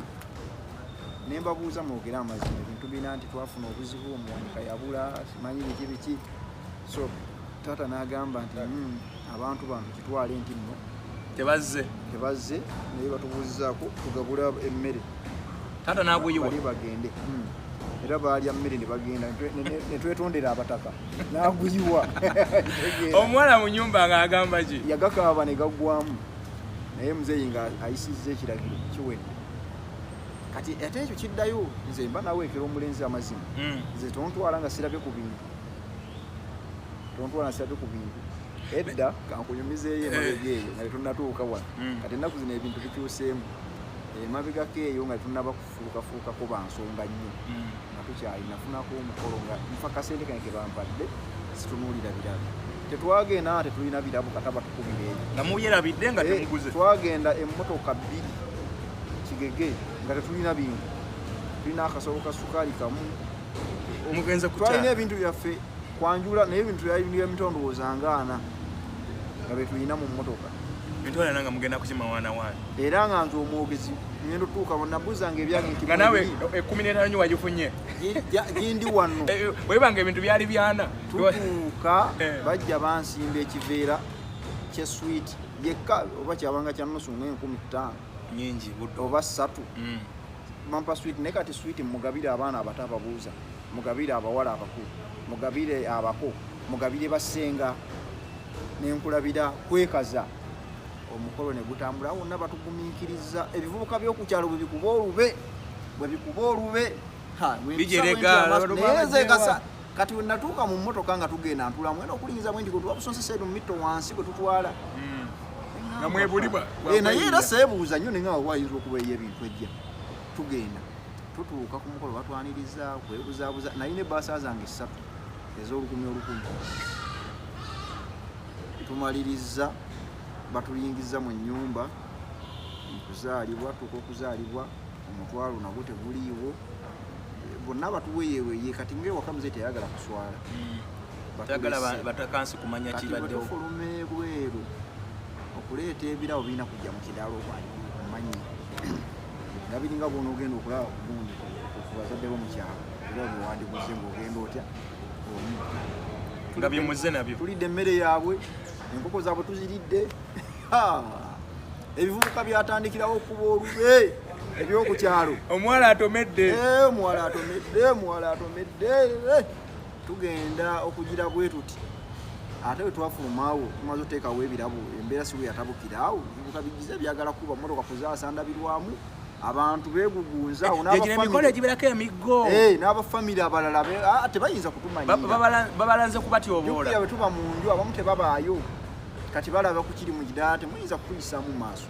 Ne mbabuuza mwogere amazima, ebintu bina nti twafuna obuzibu, omuwanika yabula, simanyi biki biki. So taata n'agamba nti, abantu bano kitwale nti nno Tebazze. Tebazze, naye batubuuzizaako tugabule emmere. Taata n'aguyiwa. Bali bagende. Era baalya mmere ne bagenda, ne twetondera abataka. N'aguyiwa. Omuwala mu nnyumba ng'agamba ki? Yagakaaba ne gaggwamu. Naye muzeeyi nga ayisizza ekiragiro kiwedde. Kati ate ekyo kiddayo, nze mba naweekera omulenzi amazima. Nze tontwala nga sirabye ku bintu. Tontwala nga sirabye ku bintu. Edda kankunyumizeeyo emabega eyo nga tetunnatuuka wano. Kati ennaku zino ebintu bikyuseemu. Emabegako eyo nga tetunnaba kufuukafuukako ba nsonga nnyo. Nga tukyali nafunako omukolo nga nfa kasente kange ke bampadde situnuulira birabo. Tetwagenda nga tetulina birabo kata batukubira eyo. Nga mubyerabidde nga temuguze. Twagenda emmotoka bbiri Kigege nga tetulina bintu. Tulina akasolo ka sukaali kamu. Mugenze kutya? Twalina ebintu byaffe kwanjula naye ebintu byali by'emitondo ndowooza nga ana nga bye tulina mu mmotoka. Emitwalo ana nga mugenda kukima waana waana. Era nga nze omwogezi ngenda otuuka nabuuzanga ebyange nti Nga naawe mwebiri. ekkumi n'etaano nyo wagifunye. Gindi wano. Webanga ebintu byali byana. Tutuuka, bajja bansimba ekiveera kye swiiti yekka oba kyabanga kya nnusu ng'enkumi ttaano. Nnyingi budde. Oba ssatu. Bampa swiiti naye kati swiiti mugabire abaana abato ababuuza, mugabire abawala abakulu, mugabire abako, mugabire bassenga, ne nkulabira kwekaza. Omukolo ne gutambula wonna batugumiikiriza. Ebivubuka by'oku kyalo bwe bikuba olube, bwe bikuba olube. Ha, bwe Bijerega, mpisa bwe nti amaaso, naye nze bajewa. kati we natuuka mu mmotoka nga tugenda ntulamu ena okulingiza bwe nti twabusonsesa eno mito wansi bwe tutwala. Nga mwebuli Eh, naye era seebuuza nnyo nenga wayinza okuba eyo ebintu ejja. Tugenda tutuuka ku mukolo, batwaniriza, kwebuzaabuza. Nalina ebbaasa zange 3 ez'olukumi olukumi. Tumaliriza, batuyingiza mu nnyumba kuzaalibwa, tuuka okuzaalibwa omutwalo nagwo teguliiwo, bonna batuweyeeweye. Kati ngaewaka muze teyagala kuswala. Tayagala Batulese. batakansi kumanya Kati bwe kibaddewo. tufuluma ebweru okuleeta ebirabo, birina kujja mu kidaala omanyi nga biringa bwonaogenda okulaba gundi ku bazadde bo mu kyalo, ebirabo byewandiguze ng'ogenda otya omutta. Nga byemuze nabyo. Tulidde emmere yaabwe, enkoko zaabwe tuziridde. Ha! Ebivubuka byatandikirawo okuba olube ebyokukyalo. Omuwala atomedde. Eh, omuwala atomedde, omuwala atomedde. Eh, tugenda okugira bwe tuti, ate bwe twafulumaawo tumaze oteekawo ebirabo, embeera si bwe yatabukiraawo, ebivubuka bigize byagala kuba motoka kuzaasa ndabirwamu, abantu beegugunza awo. Gye gino emikolo egibeerako emiggo. Eh, n'abafamire abalala tebayinza kutumanyira. Babalanze kubatyoboola. Jjukira bwe tuba mu nju abamu tebabaayo, kati balaba ku kiri mu kidaala, temuyinza kutuyisaamu mu maaso.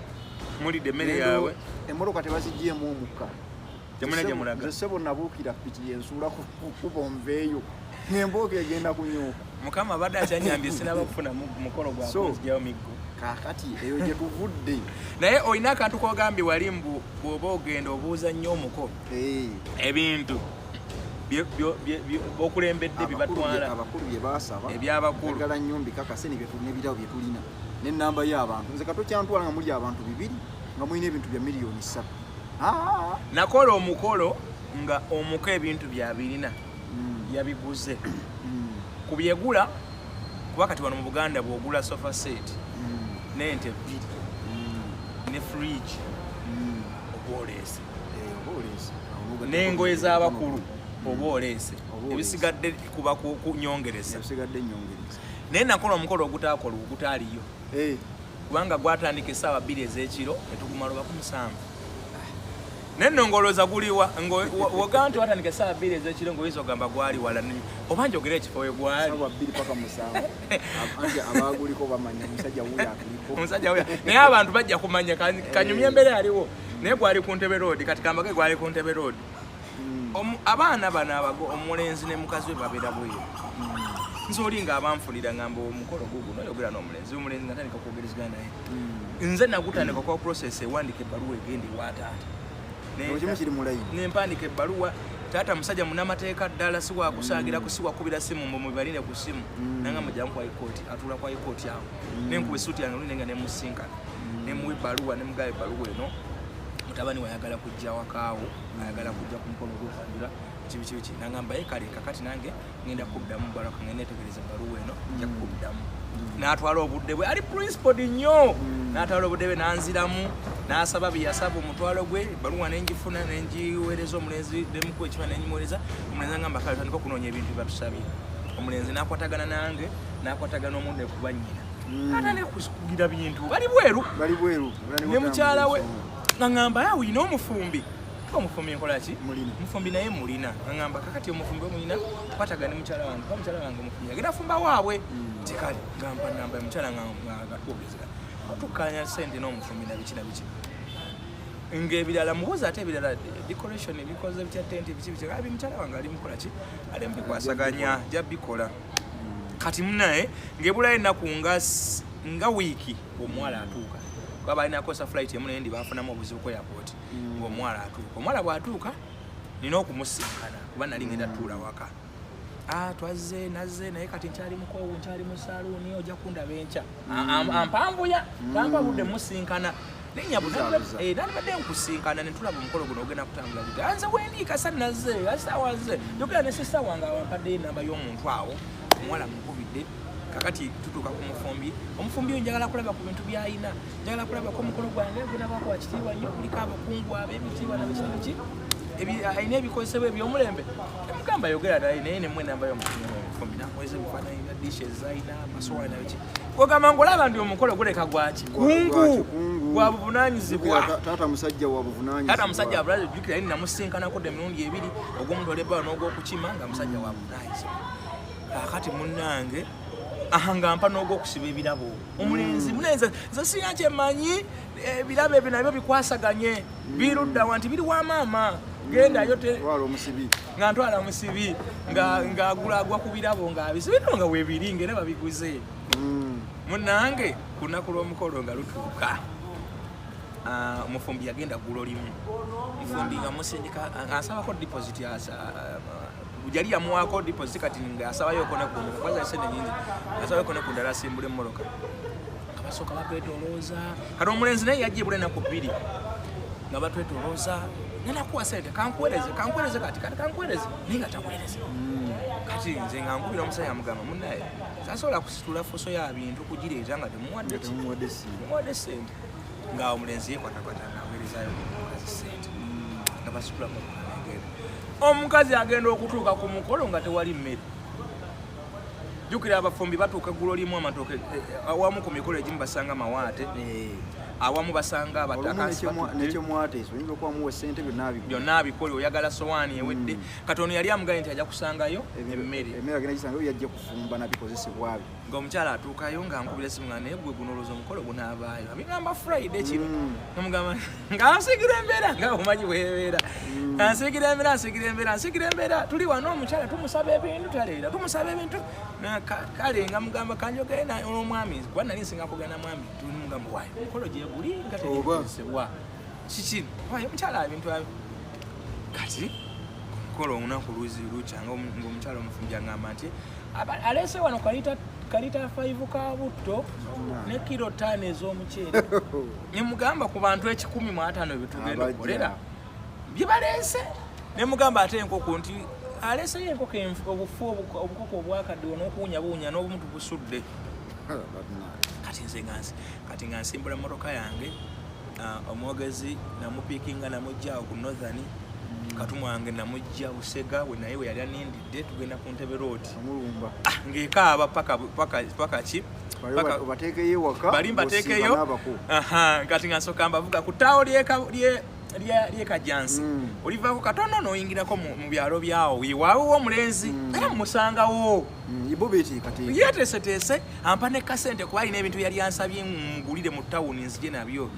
Mulidde emmere yaabwe. Emmotoka tebaziggyeemu omukka. Temulina gye mulaga. Nze ssebo nabuukira piki yensuula ku kkubo nveeyo ng'embooka egenda kunyooka. Mukama abadde akyanyambye, sinaba kufuna mukolo gwa kunzigyayo miggo. Kaakati eyo gye tuvudde. Naye olina akantu k'ogambye wali mbu bw'oba ogenda obuuza nnyo omuko ebintu bokulembedde bye batwala. Abakulu bye baasaba. Ebyabakulu. Njagala nnyo mbikakase n'ebirabo bye tulina n'ennamba y'abantu. Nze katokyantwala nga muli abantu 2 nga mulina ebintu bya miliyoni 3. Ah! Nakola omukolo nga omuko ebintu byabirina yabiguze ku byegula, kuba kati wano mu Buganda bw'ogula sofa set n'ente 2 ne fridge oba oleese. Eh, oba oleese. N'engoye z'abakulu oba oleese. Oba oleese. Ebisigadde kuba kunyongereza. Ebisigadde nyongereza. Naye nakola omukolo ogutaakolwa, ogutaaliyo, Eh, kubanga gwatandika essaawa 2 ez'ekiro ne tugumala oba ku 7. Naye nno ng'olowooza guliwa wogamba nti watandika essaawa 2 ez'ekiro ng'oyinza ogamba gwali wala oba njogere ekifo we gwali. Ssaawa 2 paka 7. Anti abaaguliko bamanya omusajja wuuyo atuliko. Omusajja wuuyo, naye abantu bajja kumanya kanyumye embeera yaliwo. Naye gwali ku Ntebe Road. Kati kambage gwali ku Ntebe Road. Abaana bano omulenzi ne mukazi we babeera bweru. Nze oli ng'abanfunira ngamba omukolo guguno oyogera n'omulenzi, omulenzi nga tandika okwogerezegana naye. Nze nagutandika kwa process ewandika ebbaluwa egenda ewa taata. Buli kimu kiri mu layini. Nempandika ebbaluwa. Taata musajja munnamateeka ddala, si wakusaagirako, si wakubira simu mbu mubalire ku simu. Nanga mujjamu ku High Court, atuula ku High Court awo. Nenkuba essuuti yange luli nga nemusinkana, nemuwa ebbaluwa, nemugaba ebbaluwa eno, mutabani we ayagala kujja wakaawo, ayagala kujja ku mukolo gw'okwanjula, kibi kibi ki. Nangamba ye kale kakati nange ngenda kuddamu bbaraka, ngenda netegereza ebbaluwa eno, nja kuddamu. N'atwala obudde bwe, ali principled nnyo. N'atwala obudde bwe n'anziramu, n'asaba bye yasaba omutwalo gwe, ebbaluwa nenjifuna, nengiweereza omulenzi, nemukuwa ekifa nengimuweereza. Omulenzi angamba kale tandika okunoonya ebintu bye batusabye. Omulenzi n'akwatagana nange, n'akwatagana omuntu nekuba nnyina. Atandika kugira bintu, bali bweru. Bali bweru. Ne mukyala we nga ŋŋamba awo olina omufumbi, omufumbi nkola ki? Mulina. Omufumbi naye mulina. Nga ŋŋamba kakati omufumbi omulina, kwatagana ne mukyala wange, kuba mukyala wange omufumbi agenda afumba waabwe. Tikale ngamba namba ya mukyala nga twogezera tukkaanya ssente n'omufumbi na biki na biki ng'ebirala mubuuza, ate ebirala decoration ebikoze bitya, tenti biki biki, abi mukyala wange ali mukola ki, ali mubikwasaganya, ajja bikola. Kati munaye ng'ebulayo ennaku nga wiiki omuwala atuuka, kuba balina kosa flight emu naye ndi bafunamu obuzibu ku airport. Ng'omuwala atuuka, omuwala bw'atuuka nina okumusinkana kuba nali ngenda tuula waka. Ah, twazze nazze naye kati nkyali mukoowu, nkyali mu saluuni, ojja kundaba enkya. Ampanvuya tampa budde musinkana. Naye nyabu, Buzaabuza. nandibadde nkusinkana ne tulaba omukolo guno ogenda kutambula gutya. Nze wendi kasa nazze asaawa nze yogera ne sista wange awampaddeyo enamba y'omuntu awo, omuwala mukubidde. Kakati tutuuka ku mufumbi, omufumbi oyo njagala kulaba ku bintu by'alina, njagala kulabako omukolo gwange gunabako wa kitiibwa nnyo, kuliko abakungu ab'ebitiibwa nabiki nabiki, alina ebikozesebwa eby'omulembe. Emugamba yogera naye, naye nemwe enamba y'omufumbi, namuweza ebifaananyi bya dishes zalina, amasowaani nabiki. Kogamba ng'olaba ndi omukolo guleka gwaki kungu. Gwaki kungu. Wa buvunanyizibwa. Taata musajja wa buvunanyizibwa. Taata musajja wa jjukira yali namusinkanako dda emirundi ebiri, ogw'omutwala ebbala n'ogw'okukima, nga musajja wa buvunanyizibwa. Kaakati munnange, aha, nga mpa n'ogw'okusiba ebirabo. Omulenzi mulenzi, nze sirina kyemmanyi, ebirabo ebyo nabyo bikwasaganye, biruddawa nti biri wa maama, gendayo te Twala omusibi. Nga ntwala musibi, nga ng'agula agwa ku birabo, ng'abisibi no nga weebiri, ng'era babiguze. Munnange, ku lunaku lw'omukolo nga lutuuka, omufumbi yagenda ggulo limu, mufumbi nga musindika ansabako deposit, yali yamuwaako deposit, kati ng'asabayoko ne ku kwaza sente nyingi, asabayoko ne ku ndala asimbula emmotoka, nga basooka batwetolooza. Kati omulenzi naye yajja ebula ennaku 2, nga batwetolooza, ngenda sente, kankuweereze, kankuweereze, kati kati kankuweereze, naye nga taweereze. Kati nze nga nkubira omusajja, mugamba, munnaye, sasobola kusitula fuso ya bintu kugireeta nga temuwadde ki? Temuwadde ssimu. Temuwadde sente. Nga omulenzi yekwatakwata ngaaweerezayo omukazi sente, nga basitula motoka negenda. Omukazi agenda okutuuka ku mukolo nga tewali mmere. Jjukira abafumbi batuuka eggulo limu, amatooke awamu ku mikolo egimu basanga mawaate, awamu basanga Olumu abataka nekyemwateesa oyinza okuba muwa sente byonna abigula. Byonna abikole, oyagala sowaani ewedde. Katono yali amugambye nti ajja kusangayo emmere. Emmere agenda gisangayo, yajja kufumba nabikozesebwa bye. Ng'omukyala atuukayo nga nkubira esimu, nga naye gwe guno olowooza omukolo gunaabaayo? Abigamba Friday kiro. Namugamba nga nsigira embeera, nga omanyi bwebeera, nga nsigira embeera, nsigira embeera, nsigira embeera, tuli wano, omukyala tumusaba ebintu taleera, tumusaba ebintu. Kale nga mugamba kanjogere n'omwami, kuba nali nsinga kugenda mwami. Tulimugamba, waayo omukolo gyeguli nga terikozesebwa kiki, waayo omukyala ebintu kati kumukolo olunaku luzi lukya, ng'omukyala omufumbi agamba nti aleese wano kalita 5 ka butto ne kiro 5 ez'omuceere. Ne mugamba ku bantu 150 betugenda Abajja. okukolera bye baleese. Ne mugamba ate enkoko, nti aleeseyo enkoko obufu obukoko obwakaddiwa n'okuwunyabuwunya n'obumu tubusudde. Kati nze nga kati nga nsimbula motoka yange, omwogezi namupiikinga, namugja awo ku Northern, katumwange namugja Busega we naye we yali anindidde, tugenda ku Ntebe Road. Omulumba. Ah, ng'ekaaba paka paka paka ki paka obateekeyo ewaka. Bali mbateekeyo. Ng'osiiba n'abako. Aha, kati nga nsooka mbavuga ku ttaawo ly'Ekajansi, olivaako katono n'oyingirako mu byalo byawo, weewaawo omulenzi era mumusangawo. Ibo beteekateeka. Yeteeseteese, ampa ne kasente kuba alina ebintu yali ansabye mugulire mu tawuni nzije nabyo.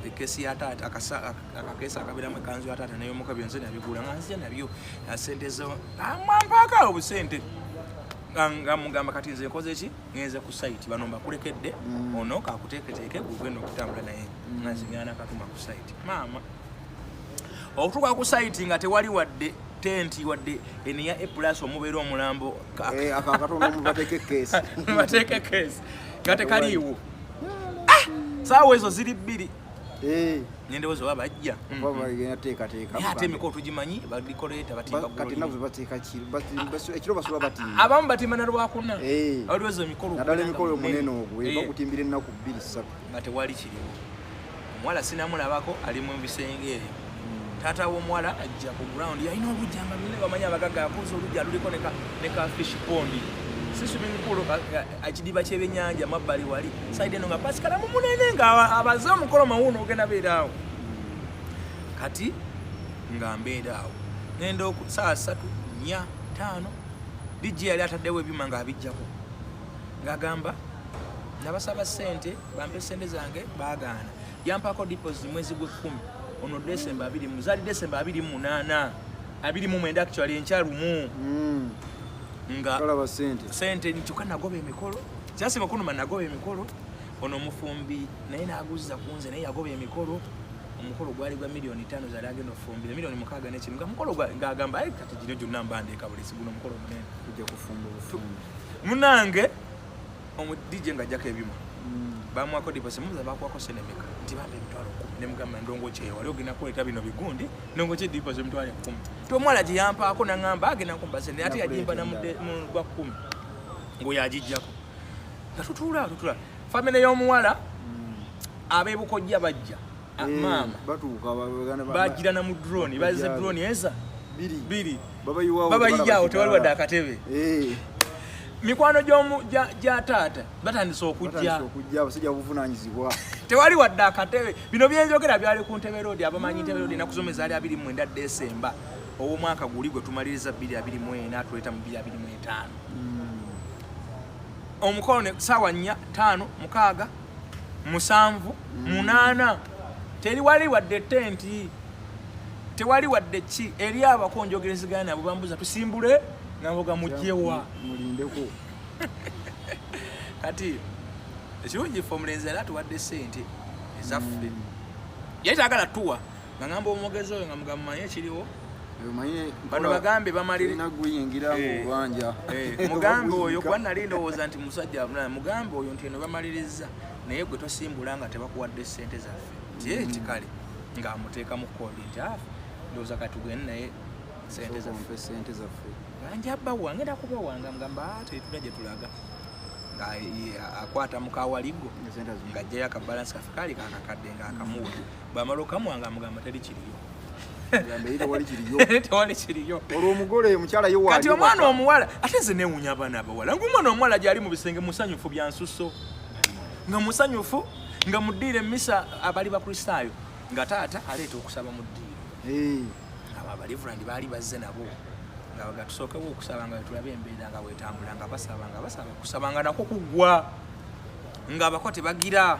Ekesi ya taata, akakeesi akabeeramu ekanzu ya taata neyomuka, byonze nabigula nga nzije nabyo. Sente zo ampaako awo obusente. Nga mugamba kati nze nkoze ki, ngenze ku site, bano mbakulekedde, ono kakuteeketeeke gugenda okutambula naye, nga nzigana katuma ku site. Maama, okutuuka ku site nga tewali wadde tenti, wadde eniya A plus omubeera omulambo. Eh, ako akatono mubateeke ekeesi. Bateeke keesi nga tekaliiwo. Ah! Saawa ezo ziri 2. Nendowooza oba bajja. Oba bagenda teekateeka. Naye ate emikolo tugimanyi, badekoreta batimba. Kati ennaku zebateeka ekiro basula batimba. Abamu batimba na Lwakuna. Waliwo ezo emikolo. Naddala emikolo omunene ogwo, Eh, bagutimbira ennaku 2, 3. Nga tewali kiriwo. Omuwala sinamulabako, ali mu bisenge eyo. Taata w'omuwala ajja ku ground, yalina olujja nga lunene, bamanyi abagagga, akuza olujja luliko ne ka fish pond, si swimming pool, ekidiba ky'ebyennyanja mabbali wali side eno, nga pasikalamu munene, nga abaze omukolo mawuno ogenda beera awo. Kati nga mbeera awo, ngenda saa 3, 4, 5, DJ yali ataddewo ebyuma ng'abijjako, ng'agamba nabasaba ssente bampe ssente zange, baagaana. Yampaako deposit mwezi gw'ekkumi ono, Desemba 20 mu, zaali Desemba 28, 29 actually, enkya lumu nga Tolaba sente. Sente kyokka nagoba emikolo. Kyasinga okunuma, nagoba emikolo. Ono omufumbi naye naguza ku nze, naye yagoba emikolo. Omukolo gwali gwa miliyoni 5, zali agenda okufumbira miliyoni 6 nekintu, nga mukolo ng'agamba, "Ai, kati gino gyonna mbandeeka bulesi, guno omukolo munene." Kujja kufumba obufumbi. Munange, omu DJ ng'ajjako ebyuma, bamuwako deposit, mubuza bakuwako sente meka? Nti bampa 100,000. Nemugamba, ndongo kye wali ogenda kuleeta bino bigundi, ndongo kye deposit 10,000? Ti omuwala gye yampaako naŋŋamba agenda kumpa sente, ate yagimpa Nakuleeta. mu gwa 10, ng'oyo agijjako. Nga tutuula tutula, famire y'omuwala ab'ebukojja bajja. Maama Batuuka bagira na mu drone, bazize Bajja. drone eza 2. 2. Babayiwawo. Babayijaawo, tewali wadde akatebe. Mikwano gya taata batandise okujja. Abasajja buvunaanyizibwa. Tewali wadde akatebe. Bino byenjogera byali ku Ntebe Road. Abamanyi Ntebe Road, ennaku z'omwezi zaali 29 Desemba ow'omwaka guli gwe tumaliriza 2024, tuleeta mu 2025. Omukolo ne saawa 4, 5, 6, 7, 8, teri wali wadde tenti, tewali wadde ki. Eri abakonjogerezegana nabo bambuza tusimbule, nga mboga mujjewa? Mulindeko. Kati ekirungi ffe omulenzi yali atuwadde sente ezaffe, yali tagala tuwa, nga ngamba omwogezi oyo nga mugamba manye ekiriwo. Omanyi. Bano bagambe bamaliri Olina guyingira ng'obanja. Mugambe oyo, kuba nali ndowooza nti musajja avunana, mugambe oyo nti eno bamaliriza, naye gwe tosimbula nga tebakuwadde sente zaffe. Nti nti kale, ng'amuteeka mu kodi nti afe ndowooza katugende naye sente zaffe. Ompe sente zaffe. Nga bawa, ngenda kubawanga, mugamba, "Ah, tetulina gye tulaga." Nga ye akwata mukawaligo Nga sente azimpa. Ng'ajjayo akabalansi kaffe kaali kakakadde ng'akamuwa. Bw'amala okamuwa ng'amugamba teri kiriyo. Gambe eri tewali kiriyo. Tewali kiriyo. Olwo omugole omukyala yo Kati omwana omuwala, ate nze neewuunya abaana abawala, ngaomwana omuwala gyali mu bisenge musanyufu byansuso, nga musanyufu, nga mu ddiiro emmisa abali bakristaayo, nga taata aleeta okusaba mu ddiiro. Abo abalivurandi baali bazze nabo nga baga tusookewo okusaba nga tulabe embeera nga bwetambula, nga basaba, nga basaba, kusaba nga nako kuggwa nga abako tebagira.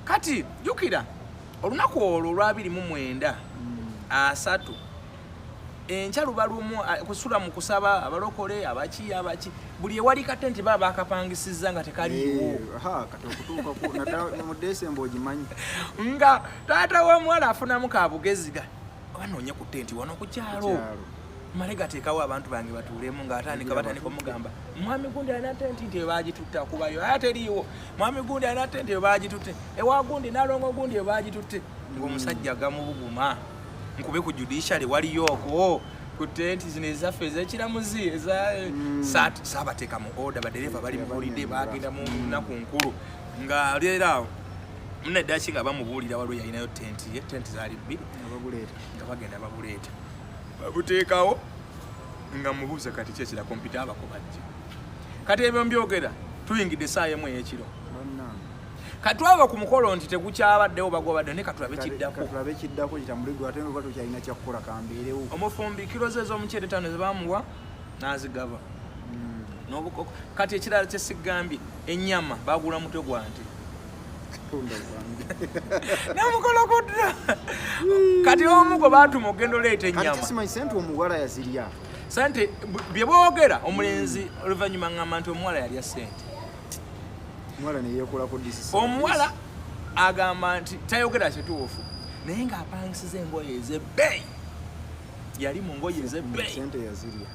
Kati jjukira olunaku olwo olwa 29 asatu enkya luba lumu, kusula mu kusaba, abalokole abaki abaki, buli ewali katenti baba bakapangisiza nga tekaliiwo. Kati okutuuka naddala mu Desemba ogimanyi. Nga taata w'omuwala afunamu kabugeziga, banoonye ku tenti wano ku kyalo. Kyalo. Male gateekawo abantu bange batuulemu, ng'atandika batandika omugamba, mwami gundi alina tenti nti ebagitutte, akubayo aya teriiwo, mwami gundi alina tenti ebagitutte, ewa gundi nalongo gundi ebagitutte, ng'omusajja gamubuguma, nkube ku judiciary waliyo okwo ku tenti zino ezaffe ez'ekiramuzi eza saabateeka mu order, badereva bali mu holiday, bagenda mu nnaku nkulu, nga leero awo munaddaki nga bamubuulira waliwo yalinayo tenti ye, tenti zaali bbiri. Nga baguleeta. Nga bagenda babuleeta, babuteekawo, nga mubuuza kati kyekira kompyuta abako bajje. Kati ebyo mbyogera tuyingidde essaawa 1 ey'ekiro. Bannange. Kati twava ku mukolo nti tegukyabaddewo, bagwabadde, naye katulabe kiddako. Katulabe kiddako kitambule gwe, ate nga tokyalina kyakukola, kambeerewo. Omufumbi kiro ze ez'omuceere 5 zebamuwa n'azigaba n'obukoko. Kati ekirala kyesigambye, ennyama bagula mutwe gwa nte. Katonda wange. N'omukolo gudda. Kati omu gwe baatuma ogenda oleeta Kati ennyama. kisimanyi sente omuwala yazirya. Sente bye boogera omulenzi oluvannyuma ŋŋamba nti omuwala yalya sente. Omuwala neyeekolako disisi. Omuwala agamba nti tayogera kituufu, naye ng'apangisiza engoye ez'ebbeeyi, yali mu ngoye ez'ebbeeyi. Sente yazirya.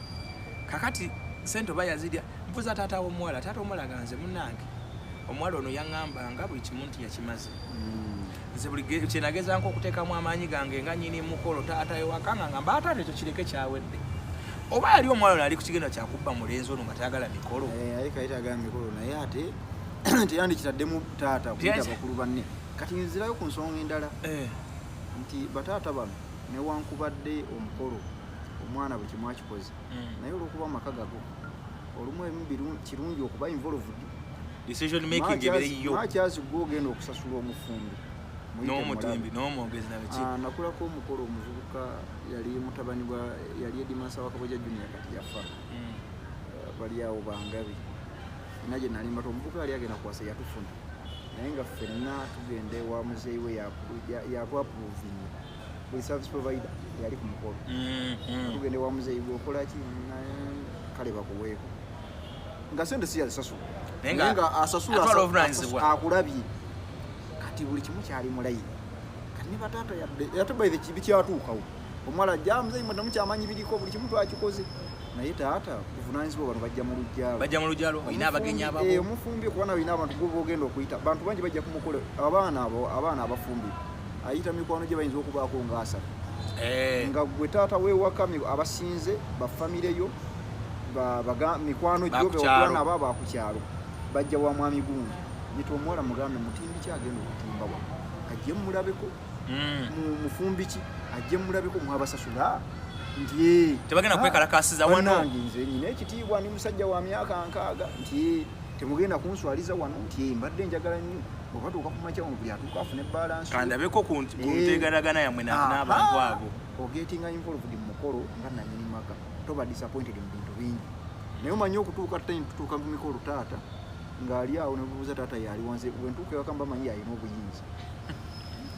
Kakati sente oba yazirya, mpuza taata w'omuwala. Taata w'omuwala aganze, munnange omuwala ono yaŋŋambanga buli kimu nti yakimaze. Nze buli kyenagezaako okuteekamu amaanyi gange nga nyini mukolo, taata ewaka nga ngamba ate ekyo kireke, kyawedde. Oba yali omuwala ono ali ku kigendo kyakubba mulenzi ono nga tayagala mikolo. Aye kayitaga mikolo, naye ate teyandikitaddemu taata kuyita bakulu banne. Kati nzirayo ku nsonga endala nti bataata bano newankubadde omukolo omwana buli kimu akikoze, naye olwokuba amaka gago olumu ebimu kirungi okuba involved. Decision making ebeereyo. Makyazi gwe ogenda okusasula omufumbi. Muyite. N'omutimbi Mulabe. N'omwogezi nabiki. Ah, nakulako omukolo, omuvubuka yali mutabani wa yali headmaster wa Kabojja Junior, kati yafa. Bali awo bangabi ina gye nali mbato, omuvubuka yali agenda kuwasa, yatufuna, naye nga ffenna tugenda ewa muzeeyi we yatwapprovinga buli service provider yali ku mukolo. Tugenda ewa muzeeyi we, okola ki? Kale bakuweeko nga sente si yazisasula. Naye Naye nga asasula atwala obuvunaanyizibwa. Akulabye kati buli kimu kyali mu layini. Kati ne bataata yadde ate by the kibi kyatuukawo, omuwala ajja, muzeeyi mwe temukyamanyi biriko, buli kimu twakikoze, naye taata buvunanyizibwa bano bajja mu lujjalo. Bajja mu lujalo, olina abagenyi ababo. Omufumbi kuba nawe olina abantu gwe ogenda okuyita, bantu bangi bajja ku mukolo, abaana abo, abaana abafumbi ayita mikwano gye bayinza okubaako nga 30. Nga gwe taata wewaka abasinze bafamireyo mikwano gyo. Bakukyalo. Bewakula nabo abakukyalo bajja wa mwami gundi, yita omuwala mugambe mutimbi ki agenda okutimba wa ajje mulabeko. Mufumbi ki ajje mulabeko, mwabasasula. Nti "Eh, Tebagenda ah, kwekalakaasiza wano." Bannange, nze nyina ekitiibwa, ndi musajja wa myaka 60, nti "Eh, temugenda kunswaliza wano," nti "Eh, mbadde njagala nnyo bwebatuuka ku makya wano buli atuuka afune balance." Kandabeko ku ntegeragana yammwe n'abantu abo. Ogetinga involved mu mukolo nga nanyini maka, toba disappointed mu bintu bingi. Naye omanyi okutuuka time tutuuka mu mikolo, taata ng'ali awo, nebuuza taata yali wanze. Bwentuuka ewaka mba manyi alina obuyinza,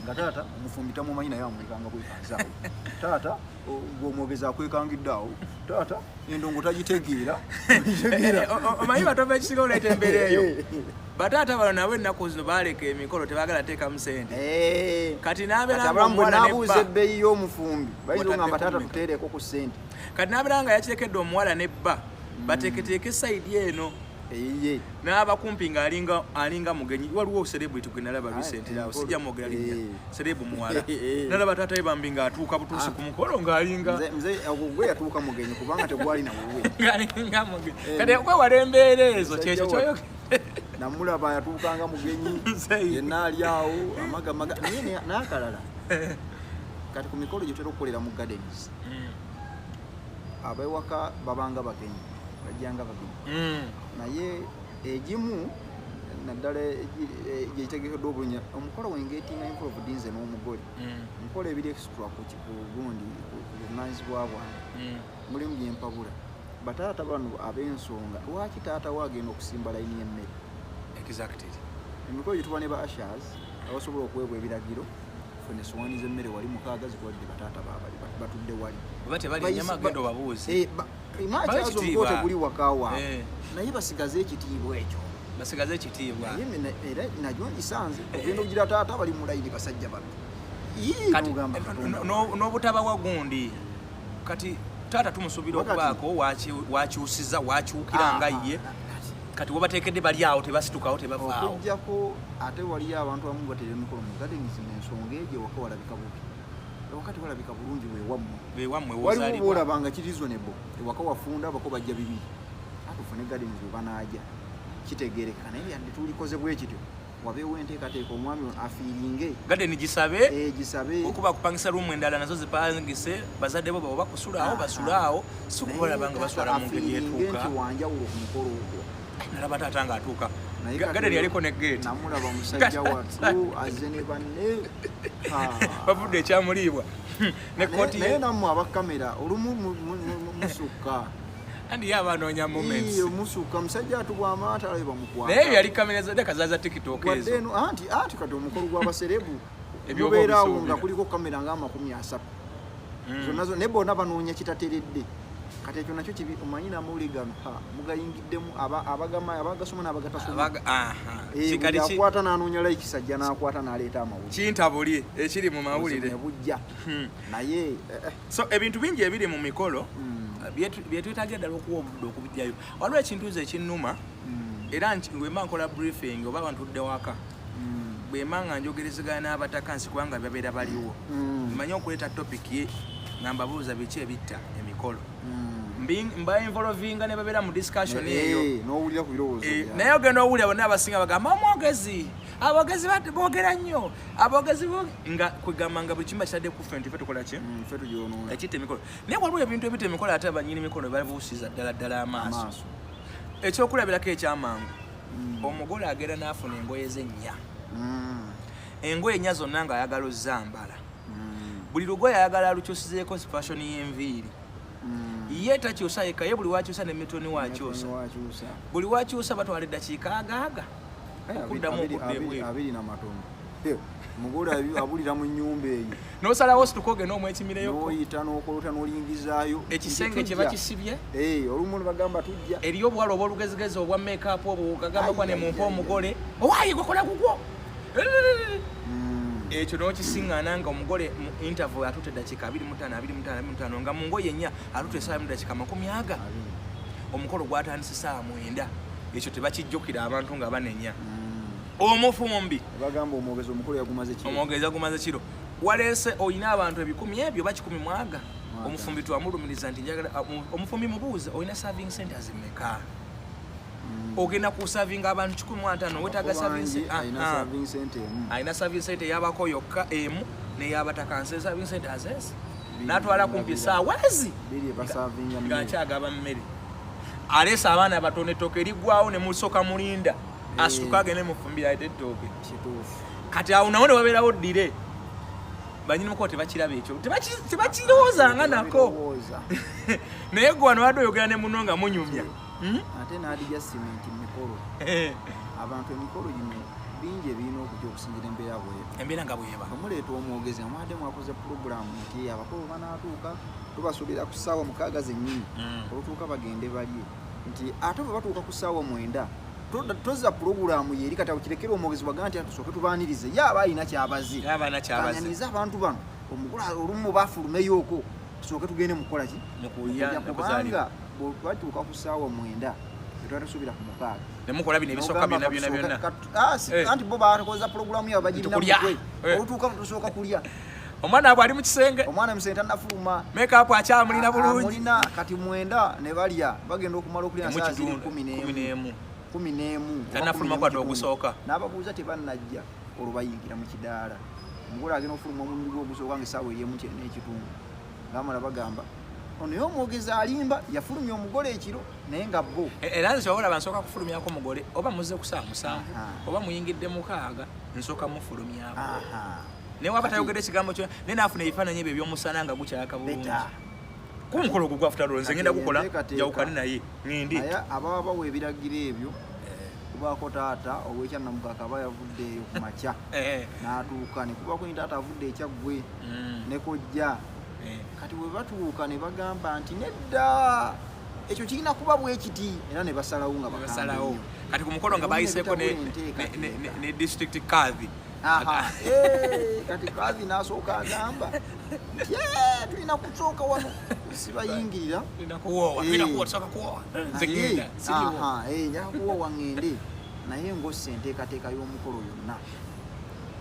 nga taata omufumbi tamumanyi, naye amulekanga bwekanzi awo. Taata gwomwogezi akwekangidde awo, taata endongo tagitegeera. Eh, omanyi batova ekisinga oleeta embeera eyo, bataata bano nabo ennaku zino baleka emikolo, tebaagala teekamu sente. Kati n'abeera Kati abalamu bwe ng'omuwala nabuuza nebba ebbeeyi y'omufumbi, bayinza okugamba, Wataddeko taata mmeka? tuteereko ku ssente. Kati n'abeera nga yakirekedde omuwala nebba bateeketeeke side eno Eyiye. N'aba kumpi ng'alinga alinga mugenyi. Waliwo celebrity gwe nalaba Ah, recently awo, emikolo. sijja mwogera linnya, celeb muwala, Eh. nalaba taata we bambi ng'atuuka butuusi ku mukolo ng'alinga Nze ogwo gwe yatuuka mugenyi, kubanga tegwali na wuwe. Ng'alinga mugenyi. Eh. Kati okwewala embeera ezo, Musajja kyekyo wa- kyoyo. Namulaba yatuukanga mugenyi. Nze- Yenna ali awo amagamaga. Naye n'akalala, kati ku mikolo gyetera okukolera mu gardens, abewaka babanga bagenyi, bajjanga bagenyi. Naye egimu naddala gyekitegekeddwa obulungi, omukolo wengetinga involved nze n'omugole, nkola ebiri extra ku gundi, ku buvunanyizibwa bwange. Mulimu byempabula bataata bano ab'ensonga: lwaki taata we agenda okusimba layini y'emmere? Emikolo gyetuba ne ba ushers abasobola okuweebwa ebiragiro, funa esowaani z'emmere wali mukaaga, zitwalidde bataata baabali batudde wali. Oba tebali ennyama, genda obabuuze. Eh, Bawe makyazo ekitiibwa. omukolo teguli waka waabwe. Eh. Naye basigaze ekitiibwa ekyo. Basigaze ekitiibwa. Naye era nagyo ngisanze ogenda okugira taata bali mu layini, basajja bato. Ii, Kati n'ogamba Katonda. n'obutabawa gundi, kati taata tumusuubira Wakati. okubaako wakyusiza wakyukira nga ye. Kati Kati webateekedde bali awo, tebasitukawo, tebavaawo. Okuggyako ate waliyo abantu abamu batera emikolo mu gardens, ensonga egyo ewaka walabika bubi, ewaka tewalabika bulungi wewammwe. Bewammwe Waliwo wozaalibwa. boolaba nga kiri reasonable, ewaka wafunda, abako bajja bibiri, ate ofune gardens we banaaja kitegeereka. Naye yadde tulikoze bwe kityo, wabeewo enteekateeka omwami ono afiiringe. Garden gisabe. Eh, gisabe. Okuba kupangisa room endala, nazo zipangise, bazadde bo baba bakusulaawo, basulaawo, si kubalaba nga baswala mu ngeri afiiringe etuuka. Nti wanjawulo ku mukolo ogwo. Nalaba taata ng'atuuka. Naye kati Garden yaliko ne gate. Namulaba musajja wattu azze ne banne. Ha. Bavudde ekyamuliibwa ne kooti. Naye nammwe abakamera olumu musukka. Andi ye abanoonya moments. Iyo, musukka. Musajja atubwama atalabe bamukwata. Naye byali kamera za kazaza TikTok Wadde ezo. eno anti kati omukolo gw'abaserebu Ebyoba mubeeraawo obisuubira. nga kuliko kamera nga 30 zonna zonna, naye bonna banoonya kitateredde. Kati ekyo nakyo kibi. Omanyi n'amawulire gano, ha, mugayingiddemu abagasoma n'abagatasoma. Aha. Eh, Kati buli akwata n'anoonya likes, ajja n'akwata n'aleeta amawulire. Kintabuli ekiri mu mawulire. Ne bujja. Naye So ebintu bingi ebiri mu mikolo byetwetaagira ddala okuwa obudde okubijjayo. Waliwo ekintu nze ekinnuma, era bwe mba nkola briefing oba bantudde waka, bwe mba nga njogerezegana n'abataka nsi, kubanga babeera baliwo, mmanyi okuleeta topic ye nga mbabuuza biki ebitta emikolo. Mba involvinga ne babeera mu discussion eyo. Eh, n'owulira ku birowoozo Eh, byabwe. Naye ogenda owulira bonna abasinga bagamba omwogezi, aboogezi boogera nnyo, aboogezi nga kwegamba nga buli kimu bakitadde ku ffe nti ffe tukola ki? Ffe tugyonoona. Ekitta emikolo. Naye waliwo ebintu ebita emikolo ate abanyini mikolo babuusiza ddala ddala amaaso. Amaaso. Ekyokulabirako ekyamangu, omugole agenda n'afuna engoye ze nnya, engoye ennya zonna ng'ayagala ozambala. Buli lugoye ayagala alukyusizeeko fashion y'enviiri. Ye takyusa yekka, ye buli wakyusa ne mitoni wakyusa. Wakyusa. Buli wakyusa batwala eddakiika agaaga Eh, okuddamu okudda ebweru. Abiri na matono. Eh, omugole abulira mu nnyumba eyo. N'osalawo osituka ogenda omwekimireyoko. N'oyita n'okolota n'olingizaayo. Ekisenge Nti kye tujja. bakisibye. Eh, olumu bagamba tujja. Eriyo obuwala obwolugezigezi obwa makeup obwo kagamba kwa ne Ai, ai, mumpa ai, omugole owaayi gwekola gugwo. Ekyo n'okisiŋŋaana nga omugole mu interval atutte eddakiika 25, 25, 25, nga mu ngoye ennya atutte essaawa mu dakiika makumi aga. Abiri. Omukolo gwatandise saawa 9. Ekyo tebakijjukira abantu nga banenya. Omufumbi, Bagamba omwogezi omukolo yagumaze kiro. Omwogezi agumaze kiro. Waleese olina abantu ebikumi ebyo oba kikumi mwaga. Mwaga. Omufumbi twamulumiriza nti njagala omufumbi mubuuze, olina serving centers mmeka? Ogenda kusavinga abantu 150, wetaaga Abako serving bangi, alina serving center emu. Alina serving center eyabako yokka emu, neyabataka nse serving centers ezi. N'atwala kumpi essaawa ezi nga nkyagaba mmere. Aleese abaana batono, ettooke eriggwawo ne musooka mulinda asituka agende mufumbira ate ettooke. Kati awo nawo ne wabeerawo ddire, banyini mukolo tebakiraba ekyo, tebakirowoozanga nako. Naye gwe wano wadde oyogera ne muno nga munyumya. Ate n'adija simenti mikolo. Abantu emikolo gino bingi ebirina okujja okusingira embeera bweba. Embeera nga bweba. Omuleeta omwogezi amwadde mwakoze pulogulaamu nti abakolo banaatuuka tubasuubira ku ssaawa 6 zennyini. Olutuuka bagende balye. Nti ate bwe batuuka ku ssaawa 9 tozza pulogulaamu yeri kati kirekera omwogezi waga nti tusooke tubaanirize. Ye aba alina kyabaze. Anirize abantu bano omugula olumu bafulumeyooko tusooke tugende mu kukola ki? Kubanga bwatuuka ku ssaawa 9 tetwatusuubira ku 6. Ne mukola bino ebisooka byonna byonna byonna. Anti bo bakoza pulogulaamu yaabwe bagirina mutwe. Olutuuka tusooka kulya. Omwana abwe ali mu kisenge. Omwana mu kisenge tannafuluma. Make-up akyamulina bulungi. Amulina kati 9 ne balya bagenda okumala okulya ssaawa ziri 11. 11. Tannafuluma kwadde ogusooka. N'ababuuza tebannajja olwo bayingira mu kidaala. Omugole agenda okufuluma omulundi gwe ogusooka ng'essaawa eri 1:15. Bamala bagamba ono ye omwogezi alimba yafulumya omugole ekiro naye nga bo. Era nze wabula nsooka kufulumyako omugole oba muzze ku ssaawa 7 oba muyingidde 6 nsooka mufulumyako. Naye waba tayogedde ekigambo kyo naye naafuna ebifaananyi ebyo eby'omusana nga gukyaka bulungi. Ku mukolo ogwo gwafutalo nze ngenda gukola njawukane naye ngende. Naye ababa bawa ebiragiro ebyo kubaako taata ow'ekyannamukaka aba yavuddeeyo ku makya n'atuuka ne kubaako ne taata avudde ekyaggwe ne kojja. Kati bwe batuuka ne bagamba nti nedda ekyo kirina kuba bwe kiti era ne basalawo nga basalawo. Kati ku mukolo nga bayiseeko ne district kadhi. Kati kadhi n'asooka agamba nti tulina kusooka wano sibayingirira. Tulina kuwoowa, tulina kuwoowa, tusooka kuwoowa. Nze ngenda, siriwo. Njagala kuwoowa ngende. Naye ng'ossa enteekateeka y'omukolo yonna.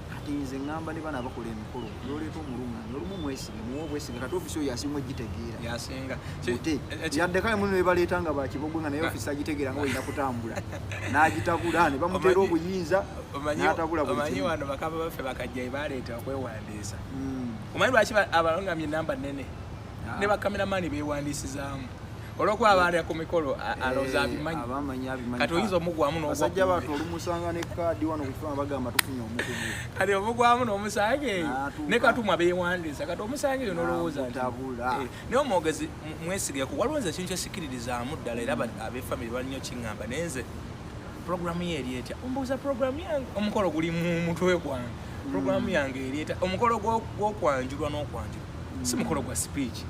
Kati nze ŋŋamba ne bano abakola emikolo n'oleeta omulungamya olumu mwesige muwe obwesige kati ofiisi oyo yasinga ogitegeera. Yasinga. Yadde kale muno ne baleeta nga bakibogwe nga naye ofiisi agitegeera nga olina kutambula. N'agitabula ne bamuteera obuyinza n'atabula buli kimu. Omanyi wano bakama baffe bakajja baleeta okwewandiisa. Omanyi lwaki abalungamya ennamba nnene? Ne bakameramani beewandiisizaamu. Olw'okuba abaali ku mikolo alowooza abimanyi. Kati oyinza omugwamu n'ogwa. Basajja bato olumusanga ne kaadi wano ku kifaananyi bagamba tufunye omukugu. Kati omugwamu n'omusanga eyo. Ne katumwa beewandiisa. Kati omusanga eyo n'olowooza nti. Naye omwogezi mwesigeko. Waliwo nze ekintu kyesikiririzaamu ddala era ab'effamire bali nnyo kiŋŋamba naye nze pulogulaamu ye eri etya? Ombuuza pulogulaamu yange omukolo guli mu mutwe gwange. Pulogulaamu yange eri etya? Omukolo gw'okwanjulwa n'okwanjulwa. Si mukolo gwa speech.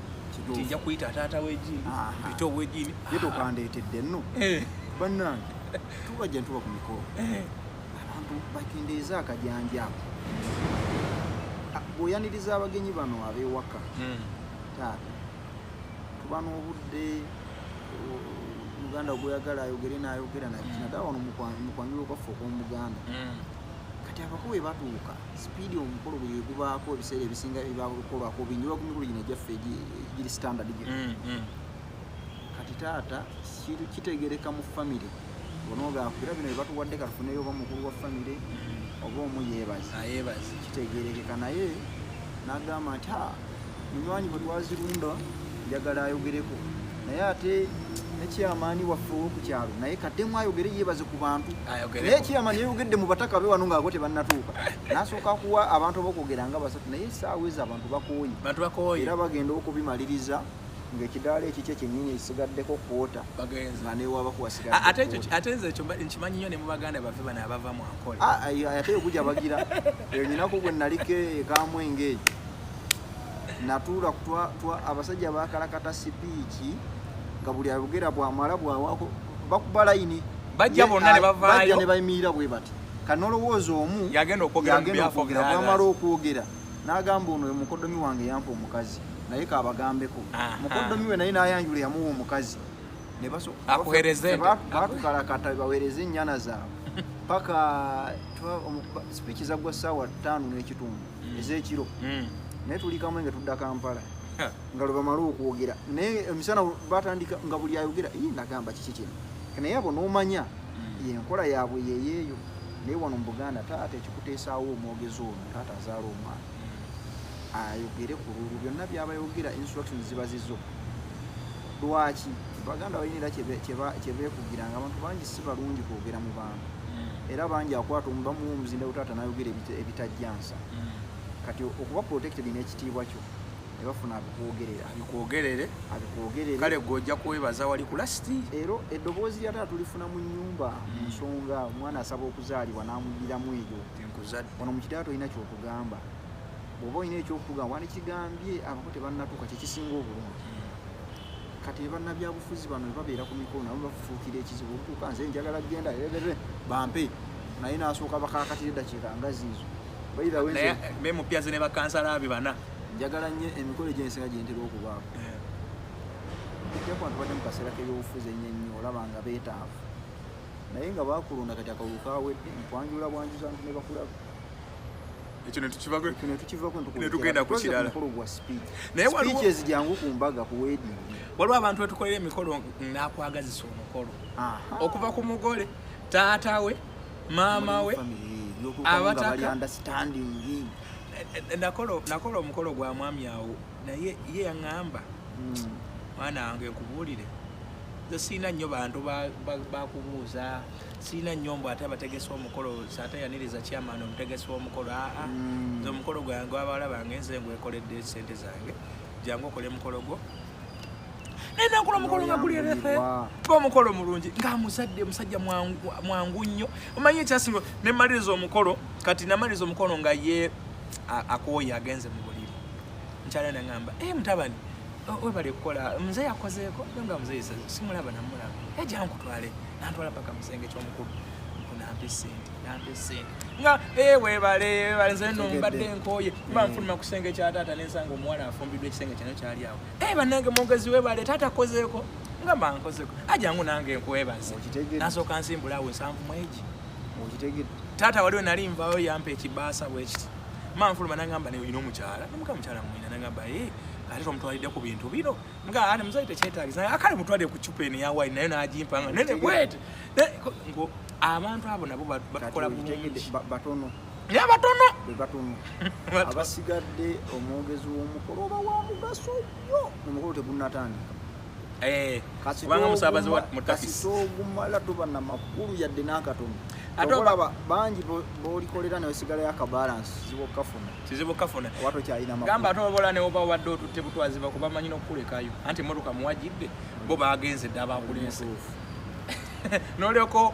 Nja kuyita taata w'ejjini, mpite ow'ejjini. Ye tokandeetedde nno. Bannange, tubajja ntuba ku mikolo. Abantu bakendeeze akajanja ako. Bw'oyaniriza abagenyi bano ab'ewaka, taata, tuba n'obudde, Muganda gw'oyagala ayogere n'ayogera naddala wano mu kwanjula kwaffe okw'Omuganda. Kati abako bwe batuuka, sipiidi omukolo bwe gubaako ebiseera ebisinga ebibakolwako bingi ku mikolo gino egyaffe egiri standard gino. Kati taata kitegereka mu famire. Onoogaakubira bino bye batuwadde katufuneyo oba mukulu wa famire oba omu yeebaze. Kitegerekeka naye n'agamba nti munywanyi bwe twazirunda njagala ayogereko. Naye ate ne chairman waffe ow'oku kyalo naye kaddemu ayogere yeebaze ku bantu. Naye chairman yayogedde mu bataka be wano ng'ago tebannatuuka. N'asooka kuwa abantu ab'okwogera nga basatu naye essaawa ezo abantu bakooye. Era bagenda okubimaliriza ng'ekidaala ekikye kyennyini ekisigaddeko kwota. Nga neewabako wasigadde. Ate nze ekyo nkimanyi nnyo ne mu baganda baffe bano abava mu Ankole. Ate yo bagira. Eyo nnyinako gwe naliko e Kamwenge eyo. Natuula abasajja baakalakata sipiiki nga buli ayogera bw'amala bw'awaako bakuba layini. Bajja bonna ne bavaayo. Bajja ne bayimirira bwe bati. Kanolowooza omu yagenda okwogera mu behalf of the others. Bw'amala okwogera n'agamba ono mukoddomi wange yampa omukazi naye kaabagambeko. Mukoddomi we naye n'ayanjula yamuwa omukazi. Ne baatukalakata baweereze ennyana zaabwe. Paka sipiiki zaggwa ssaawa 5:15 ez'ekiro. Naye tuli Kamwenge tudda Kampala. Nga lwe bamala okwogera naye emisana batandika nga buli ayogera nagamba kiki kino naye abo n'omanya yenkola yaabwe yeyeeyo. Naye wano mu Buganda taata ekikuteesaawo omwogezi ono taata azaala omwana Ayogere ku lulu byonna byabayogera, instructions ziba zizo. Lwaki Baganda balina era kye beekugiranga, abantu bangi si balungi kwogera mu bantu, era bangi akwata bamuwa omuzinda taata n'ayogera ebitajjansa. Kati okuba protected n'ekitiibwa kyo, ne bafuna abikwogerera. Abikwogerere. Abikwogerere. Kale gwe ojja kwebaza wali ku last. Era eddoboozi lya taata tulifuna mu nnyumba, mu nsonga omwana asaba okuzaalibwa n'amuddiramu eyo. Tinkuzadde. Wano mu kitaala tolina kyokugamba. Bw'oba olina ekyokugamba, wandikigambye abako tebannatuuka, kyekisinga obulungi. Kati bannabyabufuzi bano bwe babeera ku mikolo, nabo bafuukira ekizibu. Olutuuka, nze njagala genda ererere bampe, naye nasooka bakakatira eddakiika nga ziizo. By the way, naye nze me mupyaze ne bakansala be bana. Njagala nnyo emikolo egy'ensinga gye ntera okubaako. Ojja kuba tubadde mu kaseera k'ebyobufuzi ennyo ennyo, olaba nga beetaavu, naye nga bakulonda, kati akalulu kawedde, nkwanjula bwanjuza nti ne bakulaba. Ekyo ne tukivako. Ekyo ne tukivako. Ne tugenda ku kirala. Mukolo gwa speech. Naye waliwo- Speeches jangu ku mbaga, ku wedding. Waliwo abantu betukolera emikolo n'akwagazisa omukolo, Aha. okuva ku mugole, taata we, maama we, Family, n'otuukamu nga abataka. bali understanding. Nakola omukolo gwa mwami awo, naye ye yaŋŋamba, "Mwana wange, nkubuulire, nze siina nnyo bantu bakubuuza, siina nnyo mbu ate abategesi omukolo, ate yaniriza chairman, omutegesi w'omukolo. Aa, nze omukolo gwange wabawala bange nze ngwekoledde sente zange, jangu okole emukolo gwo." Naye nakola omukolo nga guli erefe. N'oyanguyirwa. Ng'omukolo mulungi, ng'amuzadde musajja mwangu mwangu nnyo. Omanyi ekyasinga, nemaliriza omukolo, kati namaliriza omukolo nga ye akooye, agenze mu buliri. Nkyala naŋŋamba, "E mutabani, webale kukola, muzeeyi akozeeko?" Nga muzeeyi simulaba, namulaba ejja nkutwale. Nantwala paka musenge kyomukulu, nampa esente, nampa esente nga, "Eh, webale, webale, nze nno mbadde nkooye." Mba nfuluma ku kisenge kya taata, nensanga omuwala afumbiddwa ekisenge kyano kyali awo. "Eh, bannange, mwogezi, webale, taata akozeeko?" Nga mba nkozeeko, "Ajangu nange nkwebaze." Okitegedde. Nasooka nsimbula awo 70 mu egi. Okitegedde. Taata waliwo nali nvaayo, yampa ekibaasa bwe kiti. Ma nfuluma, nangamba, "Naye olina omukyala?" Namuga, "Mukyala mwina." Nangamba, "E, ate tomutwalidde ku bintu bino?" Nga ate muzayi tekyetagisa. "Akale mutwalire ku cupa eno eya wine." Naye n'agimpa nga nene bwete. Ngo abantu abo nabo batukola Kati okitegedde, bulungi. Batono. Naye batono. Be batono. Batono. Abasigadde, omwogezi w'omukolo oba wa mugaso nnyo omukolo tegunnatandika. Eh, kubanga musaabaze mu takisi. Kasita ogumala, toba na makulu yadde n'akatono. Ate olaba bangi b'olikolera newesigalayo akabalansi, kizibu okukafuna. Kizibu okukafuna. Oba tokyalina makulu. Gamba ate obola ne oba obadde otutte butwaziba, kuba manyi n'okukulekayo anti emmotoka muwagidde, bo bagenze dda, abakuleese. Mutuufu. Nolyoka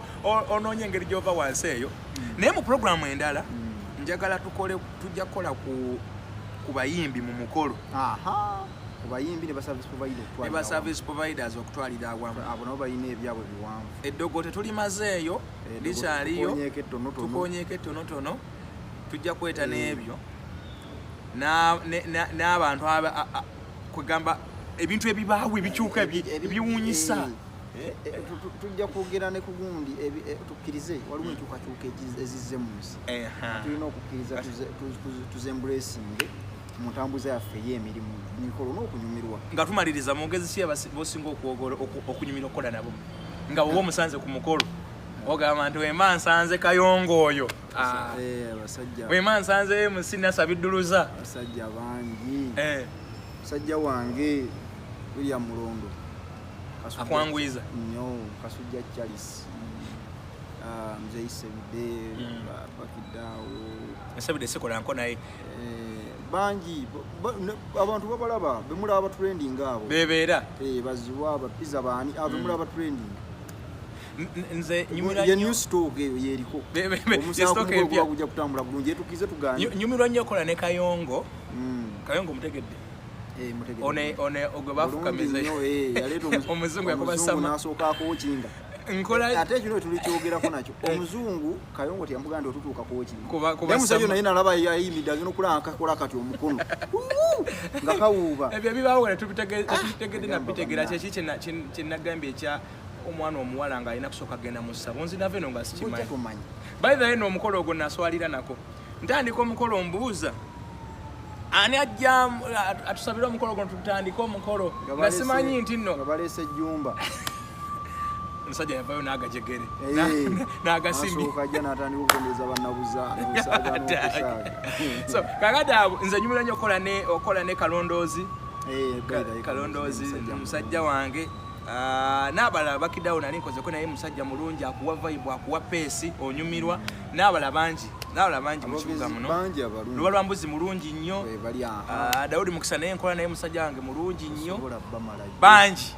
onoonya engeri gyova wansi eyo. Naye mu puroguramu endala njagala tukole, tujja kukola ku bayimbi mu mukolo. Aha, ku bayimbi ne ba service provider Ne okutwalira ba awamu. service providers okutwalira awamu. Abo nabo balina ebyabwe biwanvu. Eddogo tetulimazeeyo. Eddogo Likyaliyo. tukonyeeko ettonotono. Tukonyeeko ettonotono, tujja kweta n'ebyo n'abantu kwegamba ebintu ebibaawo ebikyuka ebiwunyisa. Tujja kwogera ne ku gundi tukkirize waliwo enkyukakyuka ezizze mu nsi. Tulina okukkiriza tuzembracinge mu ntambuza yaffe ey'emirimu, mikolo n'okunyumirwa. Nga tumaliriza, mwogezi ki bosinga okunyumira okukola nabo, nga woba omusanze ku mukolo ogamba nti, "Wemba nsanze Kayongo oyo, ah, Abasajja wemba nsanze MC Nasabidduluza"? Abasajja bangi. Musajja wange William Mulondo. Akwanguyiza. Nnyo. Kasujja Charles, ah, Muzeyi Sebide, Bakidaawo. Ensabidde sikola nko naye. Bangi abantu babalaba, bemulaba trending abo. Bebeera. Baziwa bapiza baani abo bemulaba trending. Nze nyumirwa Ye nnyo new stock eyo yeriko. Ye Omusango stock kumukolo empya. guba gujja kutambula bulungi, etukize tugaanye. Nyumirwa nnyo okola ne Kayongo. Kayongo mutegedde? Mutegedde. One ogwe bafukamiza. Bulungi nnyo, yaleeta Omuzungu yakuba omuzungu sama. n'asooka akookinga. Nkola Ate ekino tulikyogerako nakyo. Omuzungu Kayongo teyamugamba nti otutuuka kookinga. Kuba Naye musajja sama. naye nalaba yayimidde, agenda okulaba kakola kati omukono Wuu! Nga kawuuba. Ebyo ebibaawo tetubitegedde Gamba nabitegera. banna. Kyeki kyenagambye ekya omwana omuwala ng'alina kusooka kugenda mu ssabo? Nze nava eno nga Ojja sikimanyi. tomanyi. By the way, no omukolo ogwo naswalira nako. Ntandika omukolo, mbuuza ani ajja atusabire omukolo guno, tutandike omukolo, nga simanyi nti nno Nga baleese ejjumba. Omusajja yavayo n'agajegere n'agasimbi. Asooka ajja n'atandika okutendereza bannabuzaana, osaaga n'okusaaga. So kakati abo nze nyumira nnyo okola ne Kalondoozi. Beera, Kalondoozi musajja musajja wange. Ah, n'abalala bakiddawo nali nkozeko naye, musajja mulungi, akuwa vibe, akuwa pace, onyumirwa. N'abalala bangi mu kibuga Aboogezi muno. Bangi abalungi. Luba lwa mbuzi mulungi nnyo. Bwe bali, aha. Ah, Dawudi Mukisa naye nkola naye, musajja wange mulungi nnyo. Osobola bamala. Bangi.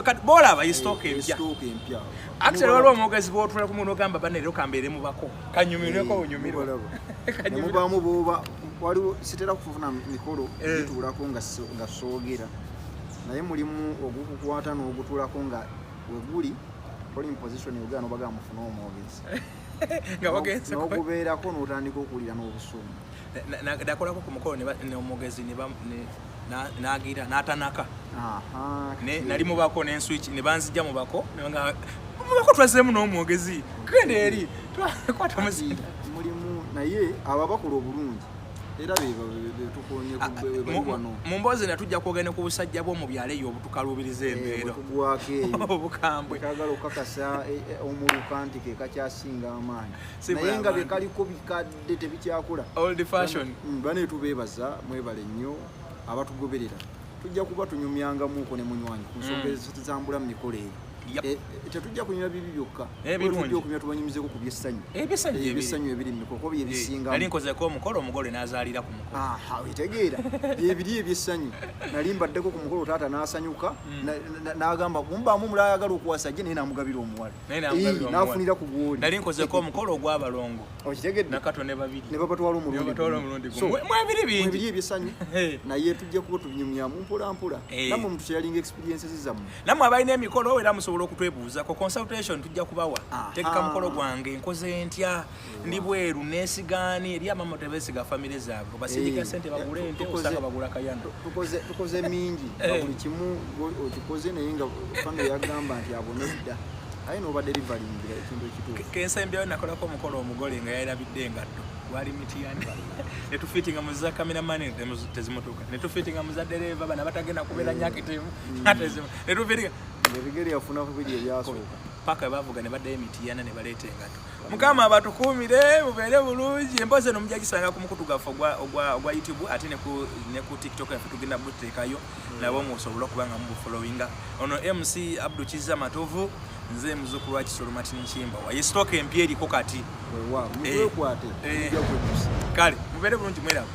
Kati boolaba ye stock empya. Stock empya. Actually waliwo omwogezi bwotula kumu n'ogamba, "Banne, leero kambeere mubako kanyumirweko." Onyumirwa. Ne mubaamu booba waliwo sitera kufuna mikolo gituulako nga soogera, naye mulimu ogukukwata n'ogutuulako nga weguli toli mu position yogera, n'obagamba mufune omwogezi. Nga bagenze N'ogubeerako n'otandika okuwulira n'obusungu. Nakolako ku mukolo n'omwogezi n'agira n'atanaka. Nali mubako nenswitch ne banzijja mubako, ne nga mubako twazzeemu n'omwogezi, genda eri kwata omuzinda. Mulimu naye abo abakola obulungi era betukonye bali wano. Mu mboozi ne tujja kwogera ne ku busajja bw'omu byalo eyo obutukaluubiriza embeera. Bwetugwako eyo. Obukambwe. Kagala okukakasa omuluka nti ke kakyasinga amaanyi, Si naye buli nga abantu. Byekaliko bikadde, tebikyakola. Old fashion. Bane tubeebaza, mwebale nnyo abatugoberera. Tujja kuba tunyumyangamuuko ne munywanyi ku nsonga ezitambula mu mikolo eyo. Tetujja kunyumya bibi byokka. Ebirungi. Tujja okunyumya, tubanyumizeko ku byessanyu. Ebyessanyu gyebiri. Ebyessanyu ebiri mu mikolo kuba byebisingamu. Nali nkozeko omukolo, omugole n'azaalira ku mukolo. Aha, wetegeera byebiri ebyessanyu. Nali mbaddeko ku mukolo, taata n'asanyuka, n'agamba mumbaamu omulala ayagala okuwasa gye, naye n'amugabira omuwala. Naye n'amugabira omuwala. N'afunira ku gwoli. Nali nkozeko omukolo ogw'abalongo Okitegedde? Nakato ne babiri. Ne babatwala omulundi Ne babatwala gumu. omulundi So, gumu. Mwebiri bingi. Mwebiri ebyessanyu, naye tujja kuba tubinyumyamu mpola mpola. Nammwe mutusharinga experiences zammwe. Nammwe abalina emikolo era musobola okutwebuuzako consultation, tujja kubawa. Tegeka mukolo gwange nkoze ntya, ndi bweru, neesigaani? Eri amama tebeesiga famire zaabwe, basindika sente bagule ente, osanga bagula kayana. Tukoze mingi nga buli kimu okikoze, naye nga famire yagamba nti abo nedda, aye noba deliveryingira ekintu ekituufu. Kensembyayo nakolako omukolo, omugole nga yayerabidde engatto, gwali Mitiyana, netufiitinga mu za cameraman tezimutuuka, netufiitinga mu za dereva, bana batagenda kubeera nyakitivu netufiitinga. Ebigere yafuna bibiri ebyasooka. Paka bavuga ne baddayo Mitiyana ne baleeta engatto. Mukama abatukuumire, mubeere bulungi. Emboozi eno mujja gisanga ku mukutu gwaffe ogwa YouTube, ate ne ku TikTok yaffe tugenda buteekayo nabo musobole okuba nga mubufollowinga. Ono MC Abdu Kiza Matovu, nze muzukulu wa Kisolo Martin Kimbawa. Ye stock empya eriko kati. Weewaawo, mutwekwate, mujja kwejjusa. Kale mubeere bulungi, mweraba.